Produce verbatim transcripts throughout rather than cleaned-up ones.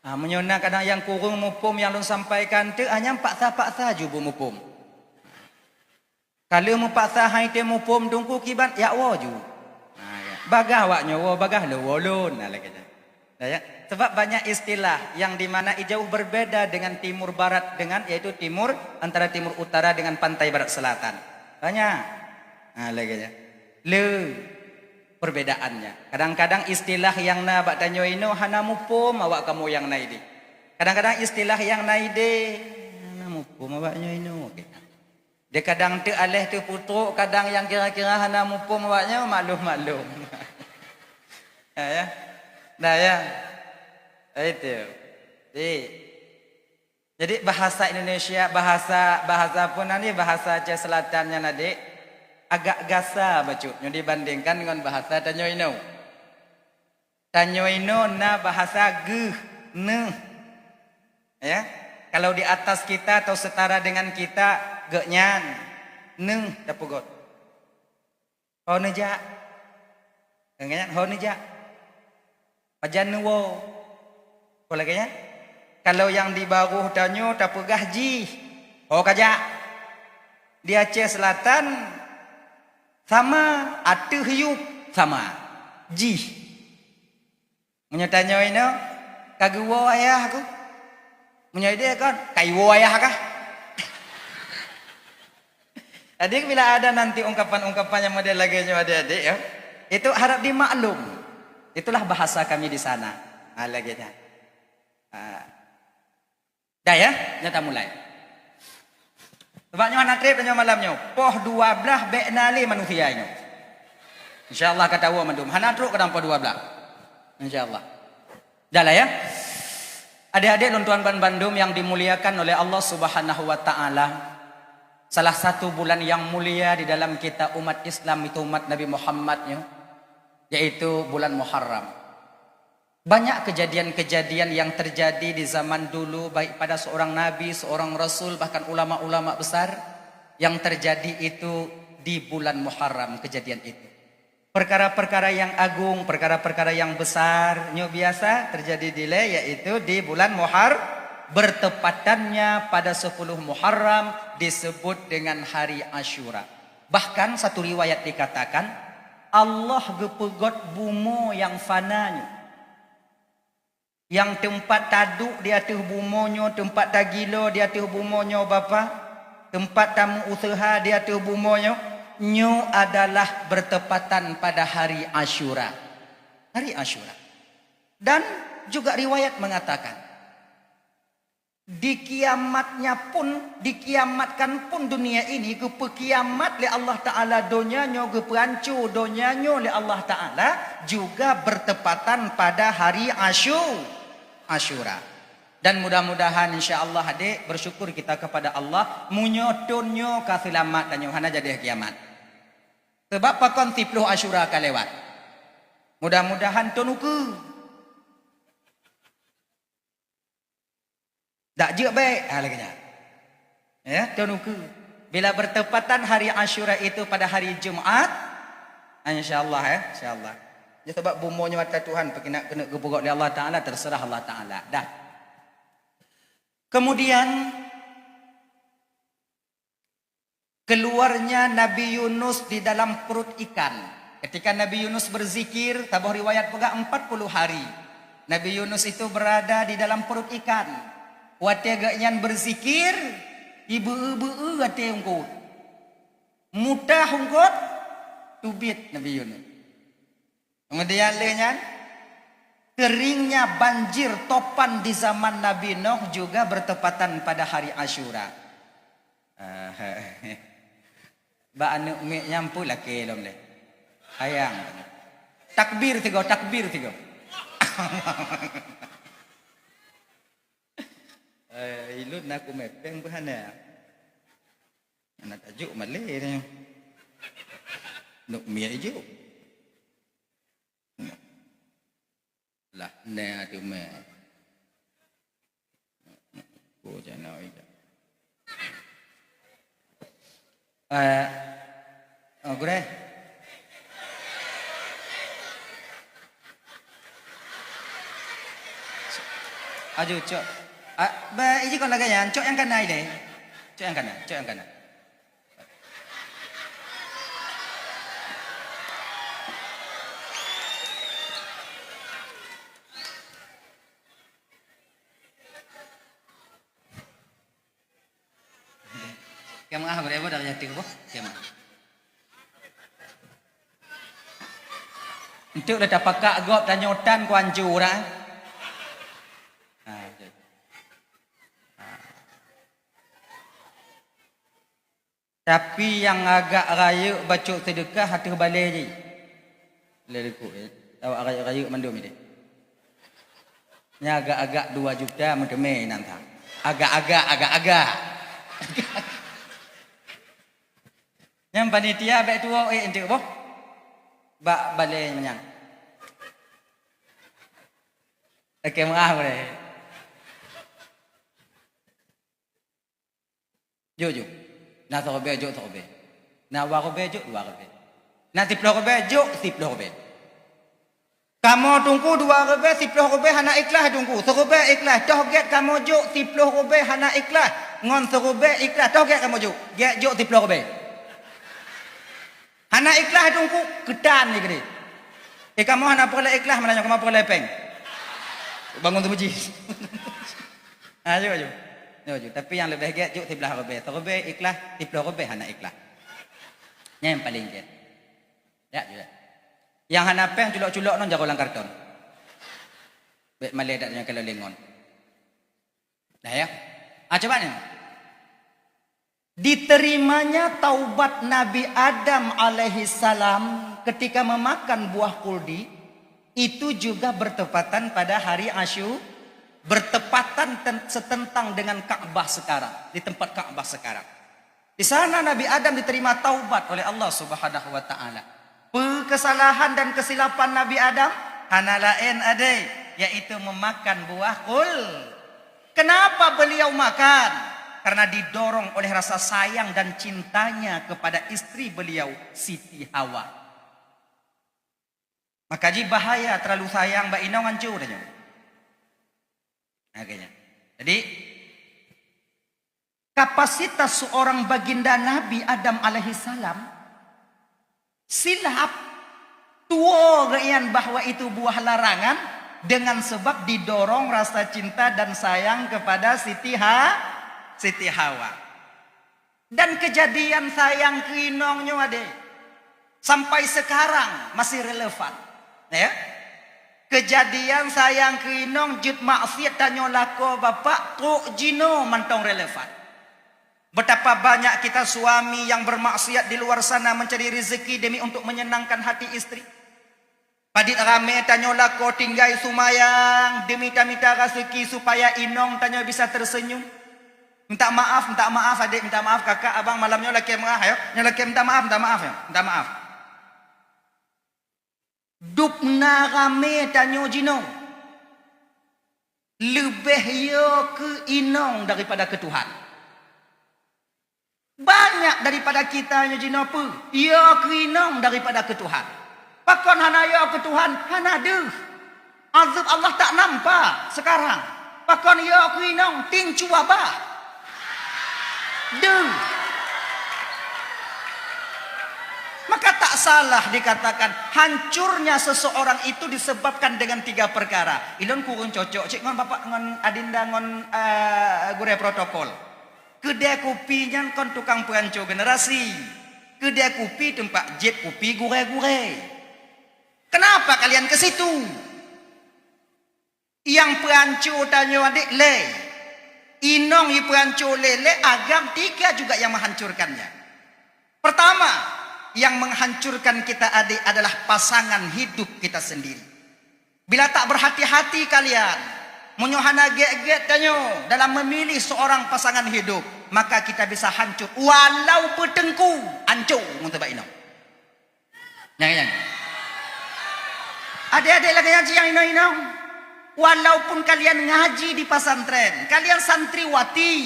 Ah, meunyoe na kadang nyang kureueng muphom nyang lôn sampaikan teuk, ah, nyan paksa-paksa ju beumuphom. Ka lheueh meupaksa han item muphom teungku kiban, jak woe ju. Ha, ya. Bagaih awak nyoe woe, bagaih lôn woe lôn. Nah, lagèe nyan. Nah, ya. Sebab banyak istilah yang di mana jauh berbeda dengan timur barat dengan, yaitu timur, antara timur utara dengan pantai barat selatan. Banyak. Ha, lagèe nyan. Le perbedaannya. Kadang-kadang istilah nyang na bak tanyoe inoe hana muphom awak kamoe nyang na idéh. Kadang-kadang istilah nyang na idéh hana muphom awak nyoe inoe. Oke. Di kadang teuk aléh teuk putrok, kadang nyang kira-kira hana muphom awak nyoe maklum-maklum. Ya, ya. Nah, ya. Itu. Jadi, jadi bahasa Indonesia, bahasa, bahasa apa nani, bahasa Aceh Selatan nyan adik, agak gasa bacut nyoe dibandingkan dengan bahasa tanyoe inoe. Tanyoe inoe na bahasa geuh, neuh. Ya. Kalau di atas kita atau setara dengan kita, geuh nyan, neuh tapeugot. Ho neujak? Geuh nyan, ho neujak? Pajan neuwoe? Ho lagèe nyan? Kalau nyang di barôh tanyoe tapeugah jih, ho kajak? Di Aceh Selatan, sama, ateueh yup, sama, jih. Meunyoe tanyoe inoe, ka geuwoe ayah ku? Meunyoe idéh kon, ka iwoe ayah kah? Jadi bila ada nanti ungkapan-ungkapan nyang model lagèe nyoe adik-adik, ya, itu harap dimaklum. Itulah bahasa kami di sana. Ha, lagèe nyan. Ha. Dah ya, nyoe tamulai. Sebab nyoe hana trép nyoe malam nyoe. Poh dua blaih bèk na lé manusia nyoe. Insya Allah ka tawoe mandum. Hana trok kadang poh dua blaih. Insya Allah. Dah lah ya. Adik-adik lôn tuan ban bandum yang dimuliakan oleh Allah Subhanahu wa Ta'ala. Salah satu bulan yang mulia di dalam kita umat Islam itu umat Nabi Muhammad nyoe, yaitu bulan Muharram. Banyak kejadian-kejadian yang terjadi di zaman dulu, baik pada seorang nabi, seorang rasul, bahkan ulama-ulama besar, yang terjadi itu di bulan Muharram kejadian itu. Perkara-perkara yang agung, perkara-perkara yang besar, nyoe biasa terjadi dilèe, yaitu di bulan Muhar-, bertepatannya pada sepuluh Muharram disebut dengan hari Asyura. Bahkan satu riwayat dikatakan, Allah geupeugot bumoe nyang fana nyoe. Nyang teumpat taduek di ateueh bumoe nyoe, teumpat tagilo di ateueh bumoe nyoe, Bapak, teumpat tameuuseuha di ateueh bumoe nyoe, nyoe adalah bertepatan pada hari Asyura. Hari Asyura. Dan juga riwayat mengatakan, di kiamatnya pun, dikiamatkan pun dunia ini, geupeukiamat lé Allah Ta'ala donya nyoe, geupeuanco donya nyoe lé Allah Ta'ala, juga bertepatan pada hari Asyu-, Asyura. Dan mudah-mudahan, insya Allah, adik, bersyukur kita kepada Allah, meunyoe thôn nyoe ka seulamat dan nyoe hana jadi kiamat. Sebab pakon siploh Asyura ka lewat. Mudah-mudahan thôn ukeue. Dak jeuet bèk, ha, lagèe nyan. Ya, thôn ukeue. Bila bertepatan hari Asyura itu pada hari Jumat, insya Allah, ya, insya Allah. Ya, sebab bumoe nyoe ata Tuhan, peukinak keuneuk geupeugot lé Allah Ta'ala, terserah Allah Ta'ala. Dah. Kemudian, keluarnya Nabi Yunus di dalam perut ikan. Ketika Nabi Yunus berzikir, saboh riwayat peugah empat puluh hari. Nabi Yunus itu berada di dalam perut ikan. Watèe geuh nyan berzikir, ibeu-eu-beu-eu watèe eungkôt. Mutah eungkôt, teubiet Nabi Yunus. Kemudian lheueh nyan, keringnya banjir topan di zaman Nabi Nuh juga bertepatan pada hari Asyura. Ah, bak aneuk miet nyan peue lakèe lom lé. Sayang. Takbir tiga, takbir tiga. Eh, ilôn na kumè pèng peuhana. Aneuk tajok malèe nyoe. Nuk miet ijok. Lah, nè teumè. Ko jana ija. Eh, oh, gurèe. Aju, cok. Ah, ba, iji kon lagèe nyan, cok nyang kana ilèe. Cok nyang kana, cok nyang kana. Kiamat ah, beureubo dak jatuh boh. Kiamat. Enteuk lé tapakak gob tanyoe tan kuancu urang. Ha, betul. Ha. Tapi nyang agak rayeuk bacut seudeukah ateueh balèe jih. Lé likot, eh. Awak rayeuk-rayeuk mandum ideh. Nyan agak-agak dua juta meuteumé inan that. Agak-agak, agak-agak. Nyang panitia bèk tuwoe, eh, enteuk boh. Bak balèe nyan. Oke, meu'ah boleh. Jok, jok. Na siribèe, jok siribèe. Na dua ribèe, jok dua ribèe. Na siploh ribèe, jok siploh ribèe. Kamoe teungku dua ribèe, siploh ribèe hana ikhlas teungku. Siribèe ikhlas, toh gèt kamoe jok siploh ribèe hana ikhlas. Ngon siribèe ikhlas, toh gèt kamoe jok. Gèt jok siploh ribèe. Hana ikhlas teungku, keutan jih keudéh. Eh, kamoe hana peureulèe ikhlas, meunan nyoe kamoe peureulèe pèng. Bangun teumeuji. Aju, aju. Aju, aju. Tapi nyang leubeh gèt jok siblaih ribèe. Siribèe ikhlas, siploh ribèe hana ikhlas. Nyan nyang paleng gèt. Ya, ya. Nyang hana pèng culok-culok ngon jaroe lam karton. Bèk malèe dak nyan kalau lengon. Nah ya. Ah, coba ni. Diterimanya taubat Nabi Adam alaihissalam ketika memakan buah kuldi, itu juga bertepatan pada hari Asyu-, bertepatan ten-, setentang dengan Ka'bah sekarang, di tempat Ka'bah sekarang. Di sana Nabi Adam diterima taubat oleh Allah Subhanahu wa Ta'ala. Peue keusalahan dan keusilapan Nabi Adam? Hana laén adé, yaitu meumakan buah kul. Kenapa beliau makan? Karena didorong oleh rasa sayang dan cintanya kepada istri beliau, Siti Hawa. Maka jih bahaya terlalu sayang bak inong, anco tanyoe. Nah, kayaknya. Jadi, kapasitas seorang baginda Nabi Adam alaihissalam silap, tuwoe geuian bahwa itu buah larangan dengan sebab didorong rasa cinta dan sayang kepada Siti Ha-, Siti Hawa. Dan keujadian sayang keu inong nyoe adé, sampai sekarang masih relevan. Ya? Keujadian sayang keu inong jeuet maksiat tanyoe lakoe bapak trok jinoe mantong relevan. Betapa banyak kita suami yang bermaksiat di luar sana mencari rezeki demi untuk menyenangkan hati istri. Padit ramé tanyoe lakoe tinggai sumayang demi tamita raseuki supaya inong tanyoe bisa tersenyum. Minta maaf, minta maaf adék, minta maaf kakak, abang, malam nyoe lakèe meurah, ayo. Nyoe lakèe minta maaf, minta maaf, ayo. Minta maaf. Dubna ramé tanyoe jinoe leubeh yo keu inong daripada keu Tuhan. Banyak daripada kita nyoe jinoe peue, yo keu inong daripada keu Tuhan. Pakon hana yo keu Tuhan? Hana deuh. Azeueb Allah tak nampak sekarang. Pakon yo keu inong? Tieng cuba bah. Deuh. Maka tak salah dikatakan hancurnya seseorang itu disebabkan dengan tiga perkara. Ilôn kureueng cocok cit ngon bapak, ngon adinda, ngon, eh, gurèe protokol. Keudè kupi nyan kon tukang peuranco generasi. Keudè kupi teumpat jieb kupi gurèe-gurèe. Kenapa kalian ke situ? Nyang peuranco tanyoe adék lé. Inong nyang peuranco lé, lé agam tiga juga yang menghancurkannya. Pertama, yang menghancurkan kita adék adalah pasangan hidup kita sendiri. Bila tak berhati-hati kalian, meunyoe hana gèt-gèt tanyoe dalam memilih seorang pasangan hidup, maka kita bisa hancur walau beuteungku, hancô ngon teuba inong. Nyan, nyan. Adék-adék lagèe nyan cit nyang inong-inong. Walaupun kalian ngaji di pesantren, kalian santriwati,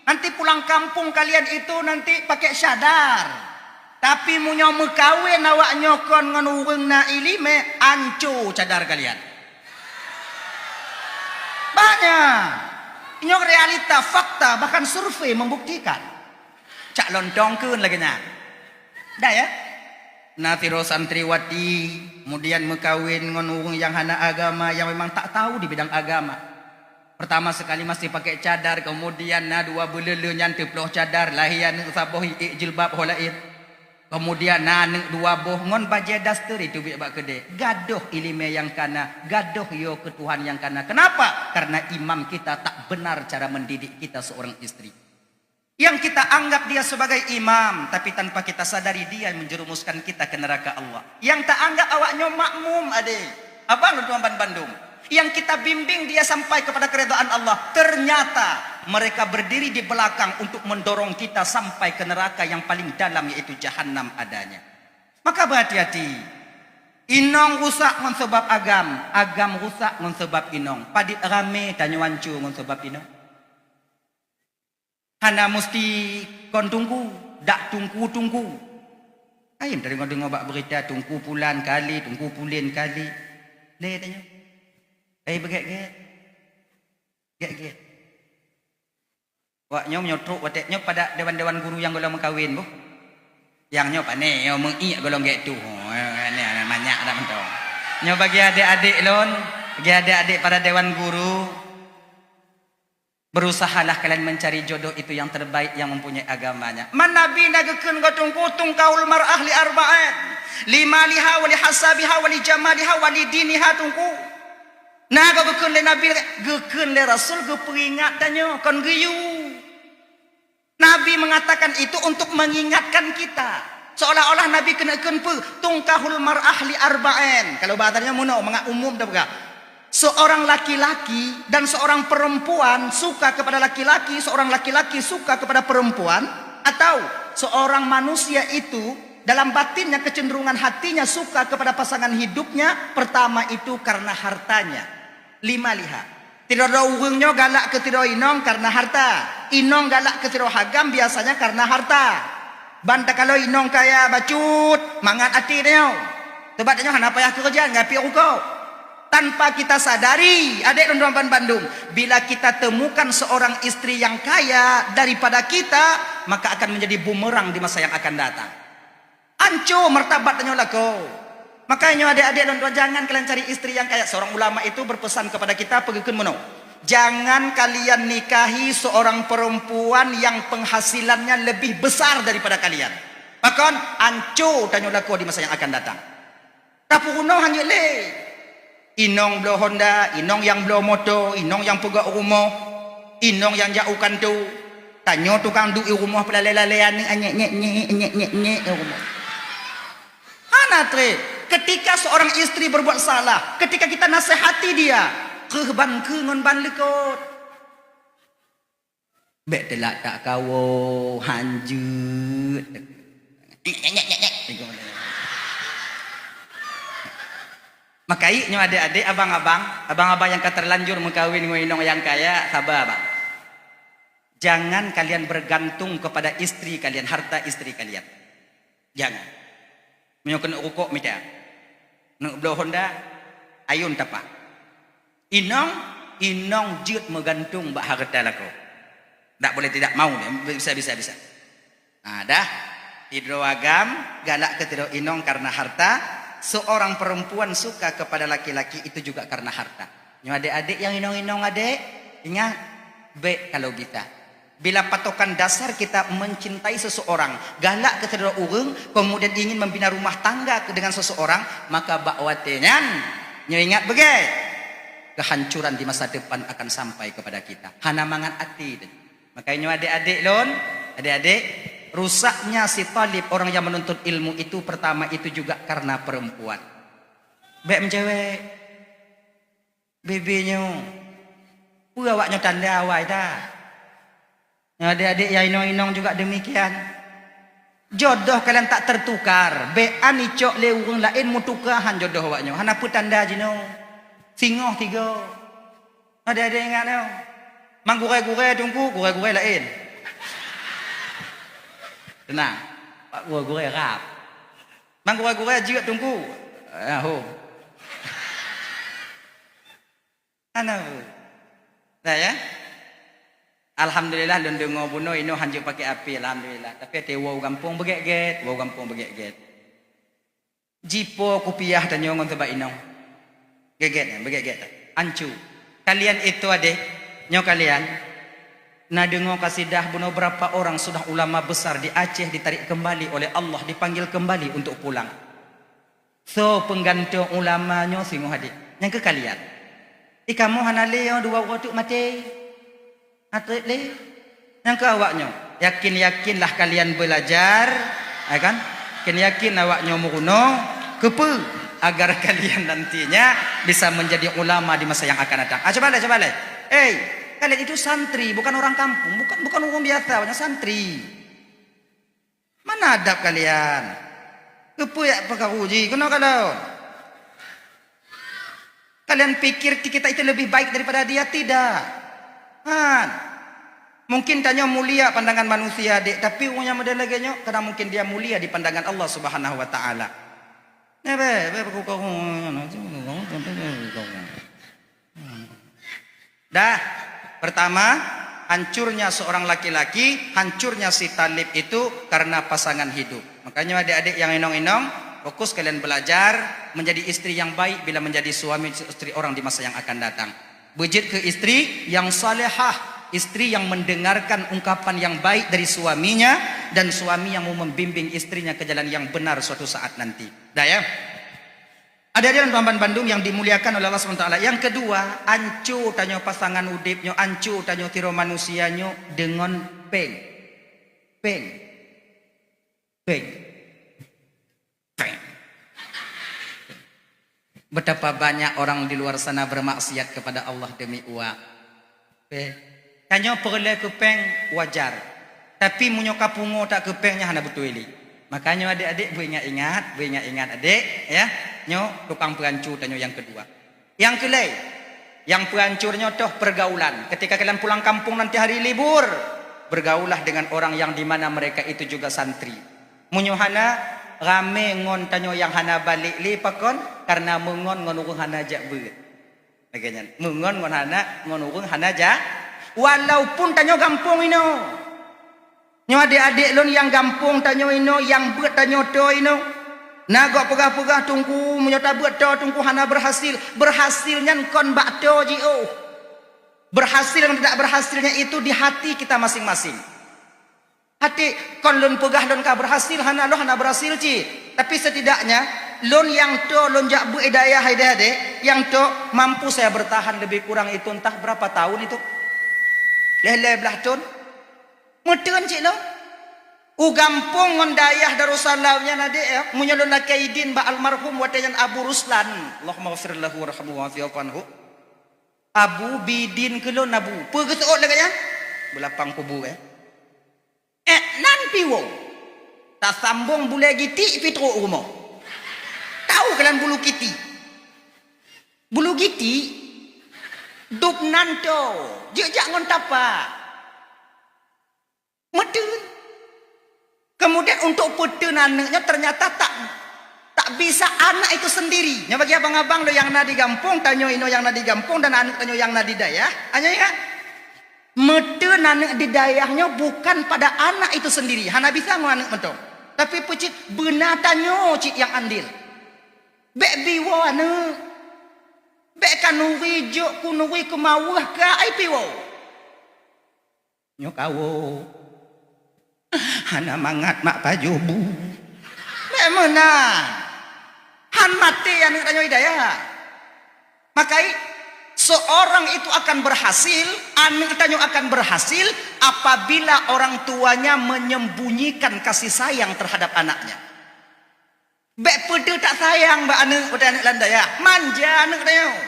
nanti pulang kampung kalian itu nanti pakai cadar. Tapi meunyoe meukawen awak nyoe kon ngon ureueng na iéleumé, hancô cadar kalian. Bah Ya, nyoe realita, fakta, bahkan survei membuktikan. Cak lontong kheun lagée nyan. Dah ya? Na sidroe santriwati, kemudian meukawen ngon ureuëng nyang hana agama, nyang memang tak tahu di bidang agama. Pertama sekali masih pakai cadar, kemudian na dua beuleuleue nyan teuploh cadar, lahé aneuëk saboh, iék jilbab ho laén. Kemudian na aneuëk dua boh ngon bajée daster iteubiet bak keudée. Gadoh iéleumé nyang kana, gadoh yo keu Tuhan nyang kana. Kenapa? Karena imam kita tak benar cara mendidik kita seorang istri. Yang kita anggap dia sebagai imam, tapi tanpa kita sadari dia menjerumuskan kita ke neraka Allah. Yang tak anggap awak nyoe makmum, adé. Abang lôn tuan ban bandum. Yang kita bimbing dia sampai kepada keridhaan Allah, ternyata mereka berdiri di belakang untuk mendorong kita sampai ke neraka yang paling dalam, yaitu jahanam adanya. Maka berhati-hati. Inong rusak ngon sebab agam, agam rusak ngon sebab inong. Padit ramé tanyoe anco ngon sebab inong. Hana musti kon tungku, dak tungku-tungku. Ain teudeungoe-deungoe bak beurita tungku pulan kali, tungku pulen kali. Lé tanyoe. Ai beugét-gét. Gét-gét. Wak nyoe meunyoe trok watée nyoe pada dewan-dewan guru nyang gohlom meukawen boh. Nyang nyoe pane nyoe meuiek gohlom gét tuh. Nyoe manyak dak mantong. Nyoe bagi adék-adék lôn, bagi adék-adék para dewan guru, berusahalah kalian mencari jodoh itu yang terbaik, yang mempunyai agamanya. Man Nabi na geukheun goe tungku, tungkahul mar'ah li arba'in, limaliha wa li hasabiha wa li jamaliha wa li diniha tungku. Na goe geukheun lé Nabi, geukheun lé Rasul geupeuingat tanyoe kon geuyue. Nabi mengatakan itu untuk mengingatkan kita. Seolah-olah Nabi keuneuk kheun peue? Tungkahul mar'ah li arba'in. Kalau bahasa nyoe meunoe, mangat umum teupeugah. Seorang laki-laki dan seorang perempuan suka kepada laki-laki, seorang laki-laki suka kepada perempuan, atau seorang manusia itu dalam batinnya kecenderungan hatinya suka kepada pasangan hidupnya, pertama itu karena hartanya. Limaliha. Sidroe ureuëng nyoe galak keu sidroe inong karena harta. Inong galak keu sidroe agam biasanya karena harta. Ban takalon inong kaya bacut, mangat até tanyoe. Sebab tanyoe hana payah keureuja, ngon piep rukok. Tanpa kita sadari, adék lôn tuan ban bandum, bila kita temukan seorang istri yang kaya daripada kita, maka akan menjadi bumerang di masa yang akan datang. Anco martabat tanyoe lakoe. Makanya nyoe adék-adék lôn tuan, jangan kalian cari istri yang kaya. Seorang ulama itu berpesan kepada kita, peugah kheun meunoe, "Jangan kalian nikahi seorang perempuan yang penghasilannya lebih besar daripada kalian." Pakon? Anco tanyoe lakoe di masa yang akan datang. Tapeurunoe hana jeuet lé. Inong bloe Honda, inong nyang bloe moto, inong nyang peugöt rumoh, inong nyang jak u kantô. Tanyoe tukang duek i rumoh peulalé-lalé aneuk, nyek, nyek, nyek, nyek, nyek, nyek, i rumoh. Hana treb. Ketika seorang istri berbuat salah, ketika kita nasihati dia, keuh ban keu ngon ban likot. Bék teulak tak kawoe, hanjeuet. Makajih nyoe adék-adék, abang-abang, abang-abang nyang ka terlanjur meukawen ngon inong nyang kaya, saba, bang. Jangan kalian bergantung kepada istri kalian, harta istri kalian. Jangan. Meunyoe keuneuk rukok mita, neuk bloe Honda, ayun tapak. Inong, inong jeuet meugantung bak hareuta lakoe. Dak boleh tidak mau, bisa, bisa, bisa. Nah, dah. Sidroe agam galak keu sidroe inong karena harta. Seorang perempuan suka kepada laki-laki itu juga karena harta. Nyoe adék-adék nyang inong-inong adék, ingat, bék kalau bisa. Bila patokan dasar kita mencintai seseorang, galak keu sidroe ureuëng, kemudian ingin membina rumah tangga ke-, dengan seseorang, maka bak watée nyan, nyoe ingat beugét, kehancuran di masa depan akan sampai kepada kita. Hana mangat até tadi. Makanya nyoe adék-adék lôn, adék-adék, rusaknya si talib, orang yang menuntut ilmu itu pertama itu juga karena perempuan. Bék meucewek. Bebe nyoe, peue awak nyoe tanda awai that. Nyoe adék-adék nyang inong-inong juga demikian. Jodoh kalian tak tertukar, bék an icok lé ureuëng laén meutuka han jodoh awak nyoe. Hana peue tanda jinoe. Singoh tiga. Adék-adék ingat nyoe. Mang gurée-gurée teungku, gurée-gurée laén. Tenang. Pak gurée-gurée rab. Mang gurée-gurée jeuet teungku. Ah, ho. Hana peue. Nah, ya. Alhamdulillah, lôn deungoe bunoe inoe hanjeuet pakai api, alhamdulillah. Tapi até woe gampông beugét-gét, woe gampông beugét-gét. Jipo kupiah tanyoe ngon teuba inong. Gét-gét nyan, beugét-gét. Ancu. Kalian itu adék, nyoe kalian. Na deungoe kasidah bunoe berapa orang sudah ulama besar di Aceh ditarik kembali oleh Allah, dipanggil kembali untuk pulang. Soe peunggantung ulama nyoe singoh adék? Nyang keu kalian. Di kamoe hana lé nyoe dua uroe teuk maté. Hana trép lé. Nyang keu awak nyoe, yakin-yakinlah kalian belajar, ya kan? Yakin-yakin awak nyoe meurunoe, keupeue? Agar kalian nantinya bisa menjadi ulama di masa yang akan datang. Ah, coba lé, coba lé. Hei, kalian itu santri, bukan orang kampung, bukan, bukan orang biasa, banyak santri. Mana adab kalian? Keupeue jak peukaru jih keunoe ka lôn? Kalian pikir kita itu lebih baik daripada dia? Tidak. Han. Mungkin tanyoe mulia pandangan manusia, dek, tapi ureueng nyang model lagèe nyoe, kadang mungkin dia mulia di pandangan Allah Subhanahu wa Taala. Nah, bèk, bèk peukaru-karu. Dah, pertama, hancurnya seorang laki-laki, hancurnya si Talib itu karena pasangan hidup. Makanya adik-adik yang inong-inong, fokus kalian belajar menjadi istri yang baik bila menjadi suami istri orang di masa yang akan datang. Beujeuet keu istri yang salehah, istri yang mendengarkan ungkapan yang baik dari suaminya, dan suami yang mau membimbing istrinya ke jalan yang benar suatu saat nanti. Dah ya? Adik-adik dan tuan-tuan bandum yang dimuliakan oleh Allah Subhanahu Wa Taala. Yang kedua, anco tanyoe pasangan udép nyoe, anco tanyoe sidroe manusia nyoe deungon péng. Péng. Péng. Péng. Betapa banyak orang di luar sana bermaksiat kepada Allah demi uang. Oke. Tanyoe peureulèe keu péng wajar. Tapi meunyoe ka pungo tak keu péng nyan hana beutôi lé. Makanya adik-adik beuingat-ingat, beuingat-ingat adik, ya. Nyoe tukang peuhanco tanyoe nyang keudua. Nyang keulhèe, nyang peuhanco nyoe toh pergaulan. Ketika kalian pulang kampung nanti hari libur, bergaullah dengan orang yang di mana mereka itu juga santri. Meunyoe hana, ramé ngon tanyoe nyang hana balek lé pakon, karena meungon ngon ureueng hana jak beuet. Lagèe nyan, meungon ngon hana, ngon ureueng hana ja-, walaupun tanyoe gampông inoe. Nyoe adék-adék lôn nyang gampông tanyoe inoe, nyang beuet tanyoe toe inoe. Na gob peugah-peugah teungku, meunyoe tabeuet toe teungku hana berhasil. Berhasil nyan kon bak toe jiôh. Berhasil dan tidak berhasilnya itu di hati kita masing-masing. Até kon lôn peugah lôn ka berhasil, hana lôn hana berhasil cit. Tapi setidaknya lôn nyang toe lôn jak beuet i dayah hai adék-adék, nyang toe mampu saya bertahan lebih kurang itu entah berapa tahun itu. Lhèe-lhèe blah thôn. Meuteun cit lôn. U gampông ngon dayah Darussalam nyan adék ya, meunyoe lôn lakèe idin bak almarhum watèe nyan Abu Ruslan, Allahumma ghfir lahu warhamhu wa'afu anhu. Abu, bidin keu lôn Abu. Peue geuseuôt lagèe nyan? Beulapang kubu eh. Eh, nan piwoe. Tasambong bulèe giti pi trok rumoh. Tau keulan bulu giti. Bulu giti, dub nan toe, jeuet jak ngon tapa. Meuteun. Kemudian untuk peuteun aneuk nyoe ternyata tak, tak bisa anak itu sendiri. Nyoe bagi abang-abang lôn nyang na di gampông, tanyoe inoe nyang na di gampông dan aneuk tanyoe nyang na di dayah. Hanya ingat, meuteun aneuk di dayah nyoe bukan pada anak itu sendiri, hana bisa ngon aneuk mantong. Tapi peucit beuna tanyoe cit nyang andil. Bèk biwoe aneuk. Bèk kanuri jok kunuri keumaweuh ka ai piwoe. Nyoe kawoe. Hana mangat mak pajoh bu. Bèk meunan. Han maté aneuk tanyoe hidayah. Makai, seorang itu akan berhasil, aneuk tanyoe akan berhasil apabila orang tuanya menyembunyikan kasih sayang terhadap anaknya. Bèk peudeuh tak sayang bak aneuk, watèe aneuk lam dayah. Manja aneuk tanyoe.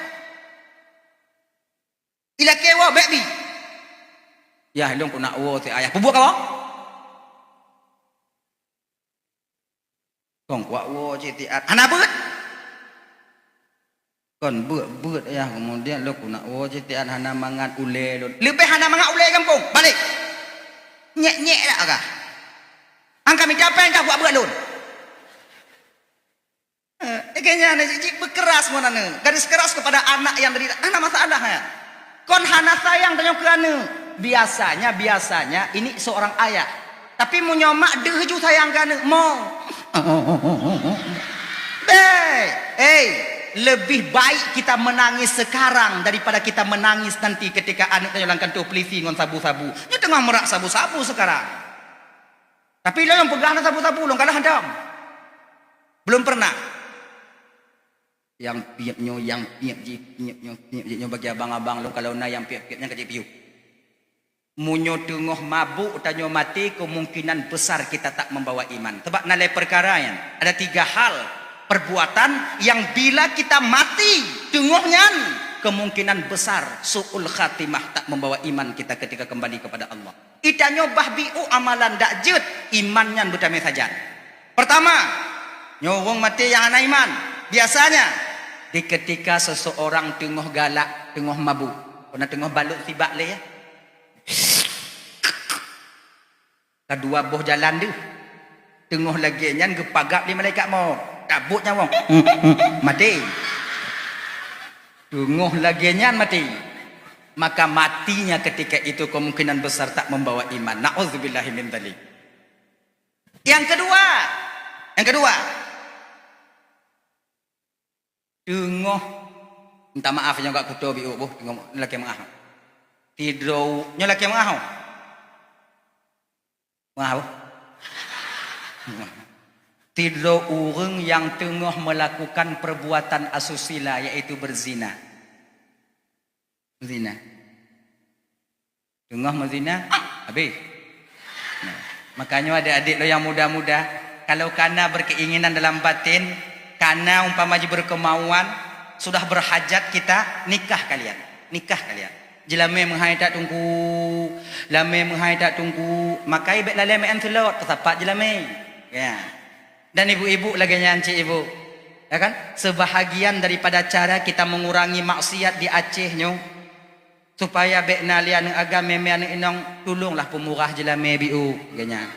Ilakèe woe bèk bi. Yah, lôn keuneuk woe si ayah. Peubuet kawoe? Kon kuat woe cit tiat. Hana beuet. Kon beuet-beuet yah, kemudian lôn keuneuk woe cit tiat hana mangat ulèe lôn. Leubeh hana mangat ulèe gampông. Balek. Nyèk-nyèk dak kah? Angka mita péng kah buat beuet lôn. Eh, kayaknya aneuk jih beukeras ngon aneuk. Garis keras kepada anak yang dari, hana masalah ya. Kon hana sayang tanyoe keu aneuk. Biasanya, biasanya ini seorang ayah. Tapi meunyoe mak deuh ju sayang keu aneuk, mo. Beh, eh, lebih baik kita menangis sekarang daripada kita menangis nanti ketika aneuk tanyoe lam kantô polisi ngon sabu-sabu. Nyoe teungoh meurak sabu-sabu sekarang. Tapi lôn peugah na sabu-sabu, lôn kalah hantom. Belum pernah. Nyang piep nyoe, nyang piep jih, piep nyoe, piep jih nyoe bagi abang-abang lôn, kalau na nyang piep-piep nyan ka jipiôh. Meunyoe teungoh mabuk tanyoe maté, kemungkinan besar kita tak membawa iman. Sebab na lé perkara nyan. Ada tiga hal perbuatan yang bila kita mati teungoh nyan, kemungkinan besar su'ul khatimah, tak membawa iman kita ketika kembali kepada Allah. Itanyoe bah biôh amalan dak jeuet, iman nyan beutamé sajan. Pertama, nyoe ureuëng maté nyang hana iman. Biasanya, di ketika seseorang teungoh galak, teungoh mabuk. Pernah teungoh balot sibak lé, ya? Kadua boh jalan deuh. Teungoh lagée nyan geupagab lé malaikat maut. Cabot nyawöng. Maté. Teungoh lagée nyan maté. Maka matinya ketika itu kemungkinan besar tak membawa iman. Na'udzubillahi min dzalik. Yang kedua, yang kedua, teungoh, minta maaf nyoe gak kuto biôh boh, teungoh lakée meuah. Tidroe nyoe lakée meuah. Meuah boh. Tidroe ureuëng nyang teungoh melakukan perbuatan asusila, yaitu berzina. Zina. Teungoh meuzina, habéh. Nah, makanya adik-adik lo yang muda-muda, kalau kana berkeinginan dalam batin, kana umpama ji berkemauan, sudah berhajat kita, nikah kalian. Nikah kalian. Jilamé meuhai tak tungku, lamé meuhai tak tungku, makai bék lalé meu'en seulot, teusapat jilamé. Ya. Dan ibu-ibu lagée nyan cik ibu. Ya kan? Sebahagian daripada cara kita mengurangi maksiat di Aceh nyoe, supaya bék na lé aneuk agam, mémé aneuk inong, tulonglah peumurah jilamé biôh, geuh nyan.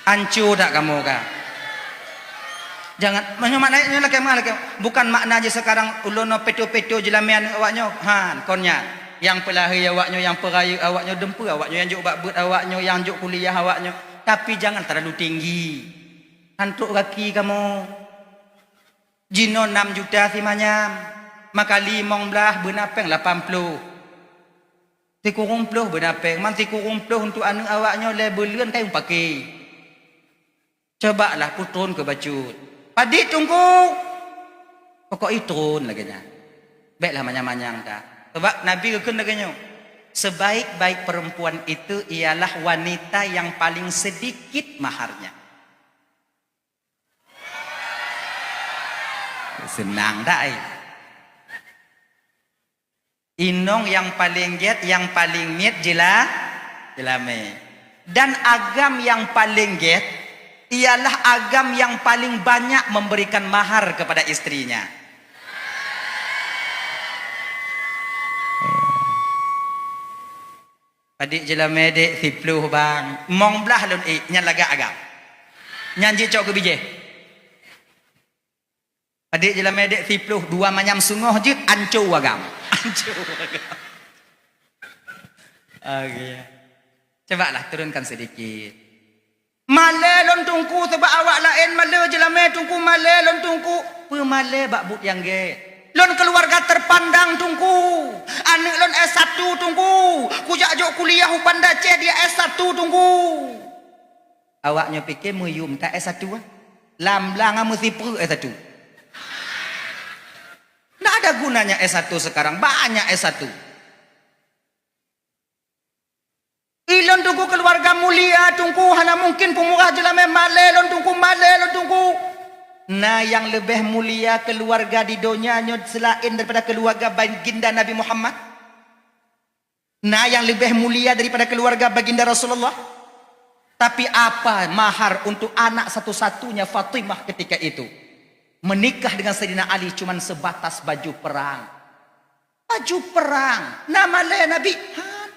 Anco that kamoe ka. Jangan, maksud makna nyoe lakée meuah, lakée. Bukan makna jih sekarang ulôn nyoe peto-peto jilamé aneuk awak nyoe. Han, kon nyan. Nyang peulahé awak nyoe, nyang peurayeuk awak nyoe, dumpeue awak nyoe, nyang jok bak beuet awak nyoe, nyang jok kuliah awak nyoe. Tapi jangan terlalu tinggi. Han trok gaki kamoe. Jinoe nam juta simanyam, maka limong blaih beuna péng lapan ploh. Sikureueng ploh beuna péng, man sikureueng ploh untuk aneuk awak nyoe lé buleuen ka paké. Cobalah putron keu bacut. Padit tungku. Pokok itron lagée nyan. Béklah manyang-manyang that. Sebab Nabi geukheun lagée nyoe, sebaik-baik perempuan itu ialah wanita yang paling sedikit maharnya. Seunang that, eh? Inong nyang paleng gét, nyang paleng miet jila-, jilamé. Dan agam nyang paleng gét ialah agam nyang paling banyak memberikan mahar kepada istrinya. Padit jilamé dek, siploh bang. Mong blaih lôn ék, nyan lagak agam. Nyan jicok keu bijéh. Padit jilamé dek, siploh, dua manyam sungoh jeuet, anco agam. Anco agam. Oke. Cobalah turunkan sedikit. Malée lôn tungku, sabab awak laén malée jilamé tungku, malée lôn tungku. Peumalée bak buet nyang gét. Lôn keuluwarga terpandang tungku. Aneuk lôn S satu tungku. Kujak jok kuliah u Banda Aceh dia S satu tungku. Awak nyoe pike meuyum that S satu, ah. Lam blang ah meusipreuk S satu. Ndak ada gunanya S satu sekarang, banyak S satu. Ilôn tungku keuluwarga mulia tungku, hana mungken peumurah jilamé, malée lôn tungku, malée lôn tungku. Na nyang leubeh mulia keuluwarga di donya nyoe seulaén daripada keuluwarga baginda Nabi Muhammad? Na nyang leubeh mulia daripada keuluwarga baginda Rasulullah? Tapi apa mahar untuk anak satu-satunya Fatimah ketika itu? Menikah dengan Saidina Ali cuman sebatas baju perang. Baju perang. Na malée Nabi? Han.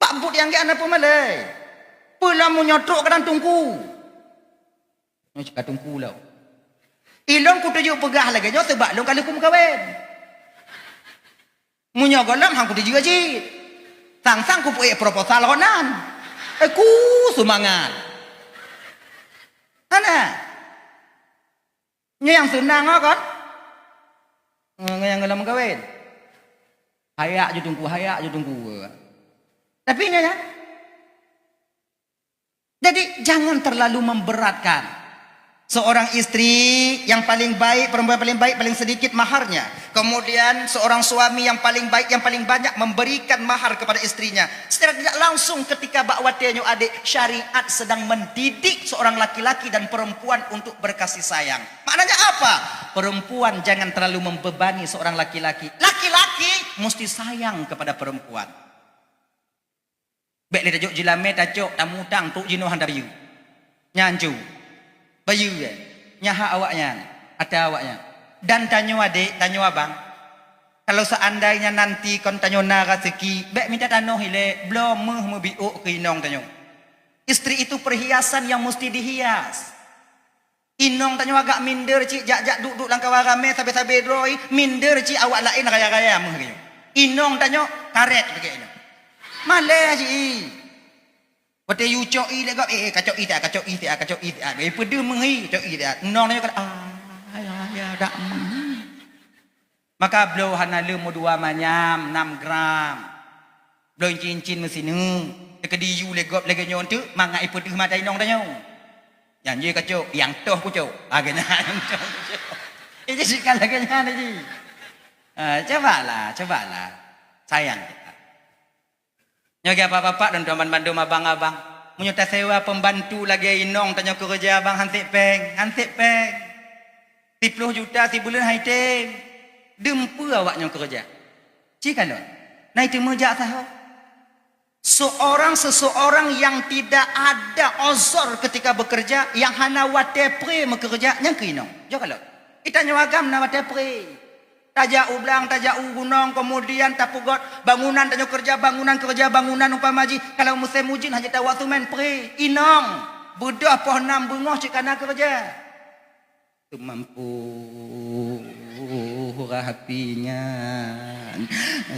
Bak buet nyang gét hana peumalée. Peue lom meunyoe trok kadang tungku. Nyoe cit ka tungku lom. Ilôn kutuju peugah lagée nyoe sabab lôn ka lheueh kumeukawen. Meunyoe gohlom han kuteujeuet cit. Sang-sang kupeuék proposal lom nan. Eh, ku seumangat. Hana. Nyoe nyang seunang kon. Ngon nyang gohlom meukawen. Hayak ju teungku, hayak ju teungku. Tapi nyoe nyan. Jadi, jangan terlalu memberatkan. Seorang istri yang paling baik, perempuan paling baik, paling sedikit maharnya. Kemudian, seorang suami yang paling baik, yang paling banyak memberikan mahar kepada istrinya. Secara tidak langsung, ketika bak watée nyoe adek, syariat sedang mendidik seorang laki-laki dan perempuan untuk berkasih sayang. Maknanya apa? Perempuan jangan terlalu membebani seorang laki-laki. Laki-laki mesti sayang kepada perempuan. Bék lé tajok jeulamé, tacok, tamutang, trok jinoe hana bayeue. Nyan cu. Bayeue, eh. Nyan hak awaknyan, atra awaknyan. Dan tanyoe adek, tanyoe abang, kalau seandainya nanti kon tanyoe na raseuki, bék mita tanoh ilée, bloe méuh meubiôk keu inong tanyoe. Istri itu perhiasan yang mesti dihias. Inong tanyoe agak minder cit, jak-jak duek-duek lam kawan ramé, sabe-sabe droe, minder cit awak laén raya-raya méuh lagée nyoe. Inong tanyoe karet lagée nyoe. Malée cit. Watée yue cok ié lé gob, eh, eh, kacok ié siat, kacok ié siat, kacok ié siat. Eh, peudeuh méuh ié, cok ié siat. Inong tanyoe kan, ah, ya, ya, dak, hmm. Maka bloe hana lé meudua manyam, nam gram. Bloe incin-incin meusineuk. Teukeudi yue lé gob lagée nyoe teuk, mangat ipeudeuh mata inong tanyoe. Nyan jih kacok, nyang toh kucok. Ah, keunan nyang toh kucok. Iji sikan lagée nyan iji. Ah, cobalah, cobalah. Sayang kita. Nyoe geuh bapak-bapak dan tuan bandum abang-abang. Meunyoe tasewa pembantu lagée inong tanyoe keureuja abang, han sép péng, han sép péng. Siploh juta sibuleuen han item. Dum peue awak nyoe keureuja? Ci kalon. Na iteumé jak saho. Seorang seseorang yang tidak ada ozor ketika bekerja, yang hana watée pré meukeureuja, nyan keuh inong. Jok kalon. Itanyoe agam na watée pré. Tajak u blang, tajak u gunong, kemudian tapeugét bangunan, tanyoe keureuja bangunan, keureuja bangunan, umpama jih kalau musém ujeuen hana tawa seumén pré, inong, beudôh poh nam beungoh cit kana keureuja. Teumampu rapi nyan,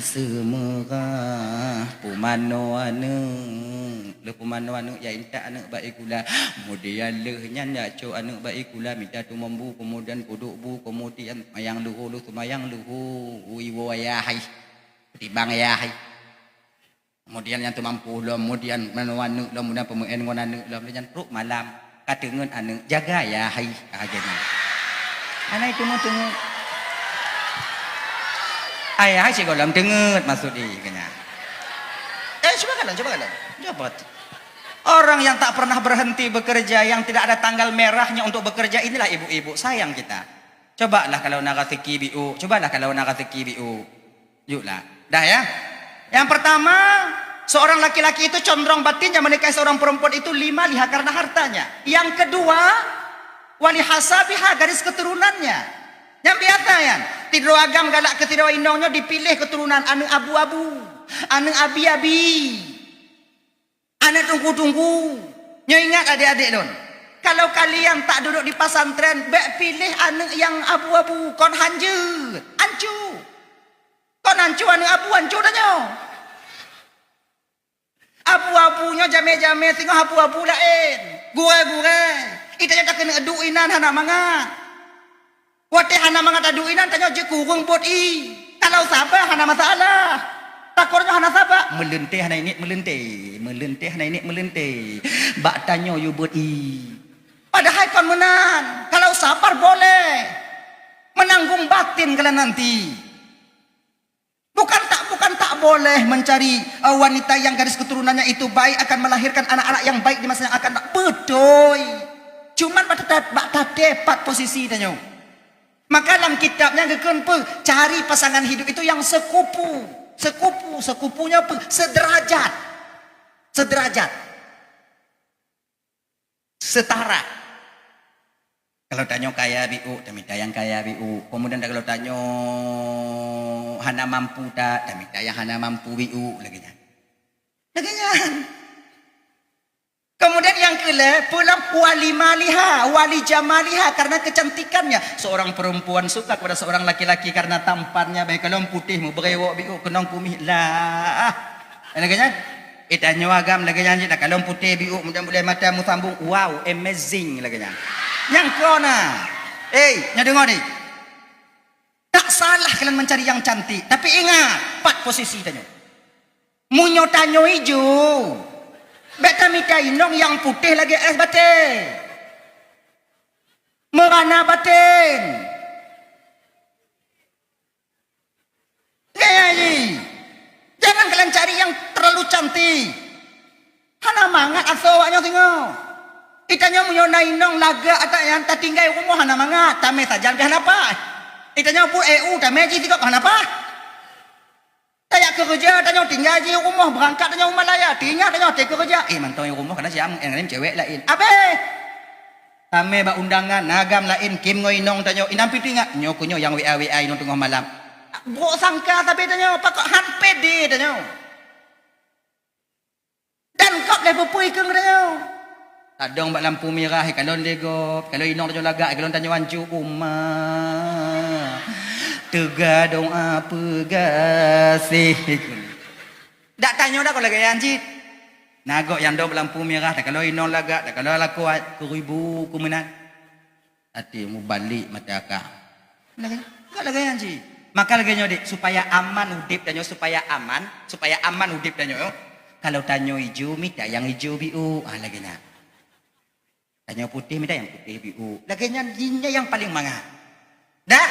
seumeurah pumanoe aneuëk. Lheueh pumanoe aneuëk, jak intat aneuëk bak ie kula. Kemudian lheueh nyan jak cok aneuëk bak ie kula, mita teumambu, kemudian peuduek bu, kemudian seumayang luhô, lheueh seumayang luhô, iwoe ayah hai, peutibang ayah hai. Kemudian nyang teumampu lom, kemudian manoe aneuëk lom, kemudian peumeuén ngon aneuëk lom, nyan trok malam, ka teungeut aneuëk, jaga ayah hai, ah, geuhnyan. Hana iteumé teungeut. Ayah hai sigohlom teungeut, maksud jih, geuhnyan. Eh, cuba kalon, cuba kalon. Cuba perhati. Orang yang tak pernah berhenti bekerja, yang tidak ada tanggal merahnya untuk bekerja, inilah ibu-ibu sayang kita. Cobalah kalau na raseuki biôk, cobalah kalau na raseuki biôk. Yuklah. Dah ya. Yang pertama, seorang laki-laki itu condrong batin yang menikahi seorang perempuan itu lima liha karena hartanya. Yang kedua, wali hasabiha, garis keturunannya. Nyang biasa nyan, sidroe agam galak keu sidroe inong nyoe dipiléh keuturonan aneuëk abu-abu, aneuëk abi-abi, aneuëk teungku-teungku. Nyoe ingat adék-adék lôn, kalau kalian tak duduk di pesantren, bék piléh aneuëk nyang abu-abu, kon han jeuet, ancu. Kon ancu aneuëk abu, ancu tanyoe. Abu-abu nyoe jamé-jamé singoh abu-abu laén. Gurée-gurée. Itanyoe takeuneuk duek inan hana mangat. Watée hana mangat taduek inan, tanyoe jeuet kureueng buet ié. Kalau saba hana masalah. Takot nyoe hana saba, meuleuntée hana inék meuleuntée. Meuleuntée hana inék meuleuntée. Bak tanyoe yue buet ié. Padahai kon meunan. Kalau sabar boleh. Menanggung batin kalian nanti. Bukan tak, bukan tak boleh mencari, eh, wanita yang garis keturunannya itu baik, akan melahirkan anak-anak yang baik di masa yang akan datang. Beutôi. Cuman bak teutab-, bak tatepat posisi tanyoe. Maka lam kitab nyan geukheun peue? Cari pasangan hidup itu yang sekupu. Sekupu, sekupunya peue? Sederajat. Sederajat. Setara. Kalau tanyoe kaya biôk, tamita nyang kaya biôk. Kemudian kalau tanyoe hana mampu that, tamita nyang hana mampu biôk, lagée nyan. Lagée nyan. Kemudian nyang keulhèe, peue lom, wali maliha, wali jamaliha, karena kecantikannya. Seorang perempuan suka kepada seorang laki-laki karena tampannya, baik kalon putéh, meubrewok biôk, keunong kumieng, lah. Lagèe nyan. Eh, tanyoe agam lagèe nyan cit, takalon putéh biôk, mudah-mudahan mata meusambong, wow, amazing lagèe nyan. Nyang keu na. Eh, nyoe deungö deh. Tak salah kalian mencari yang cantik, tapi ingat, pat posisi tanyoe. Meunyoe tanyoe ijo, bèk tamita inong nyang putéh lagèe es batèe. Meurana batén. Gaya jih. Jangan kalian cari yang terlalu cantik. Hana mangat asoe awak nyoe singoh. Itanyoe meunyoe na inong lagak ata nyang tatinggai rumoh hana mangat, tamè sajan pih hana paih. Itanyoe buet E U tamè jih sigob hana paih. Tajak keureuja tanyoe tinggai jih rumoh, beurangkat tanyoe u Malaya, tinggai tanyoe até keureuja. Eh, mantong i rumoh kana siam, nyang laén cewek laén. Abéh! Tamè bak undangan, na agam laén, kém ngon inong tanyoe, inong pih teuingat, nyoe keuh nyoe nyang W A W A inong teungoh malam. Brok sangka sabe tanyoe, pakon han pede tanyoe. Dan gob lé peue-peue ikheun tanyoe. Tadong bak lampu mirah, ikalon lé gob, ikalon inong tanyoe lagak, ikalon tanyoe ancu, uma. Teuga doa peugaséh. Dak tanyoe dak kon lagèe nyan cit. Na gob nyang dong bak lampu mirah, takalon inong lagak, takalon lakoe, keuribu, keu meunan. Até mubalek mata kah. Lagèe, enggak lagèe nyan cit. Maka lagèe nyoe dek, supaya aman udép tanyoe, supaya aman, supaya aman udép tanyoe. Kalau tanyoe ijo, mita nyang ijo biôk. Ah, lagèe nyan. Tanyoe putéh, mita nyang putéh biôk. Lagèe nyan, jih nyan nyang paleng mangat. Dah,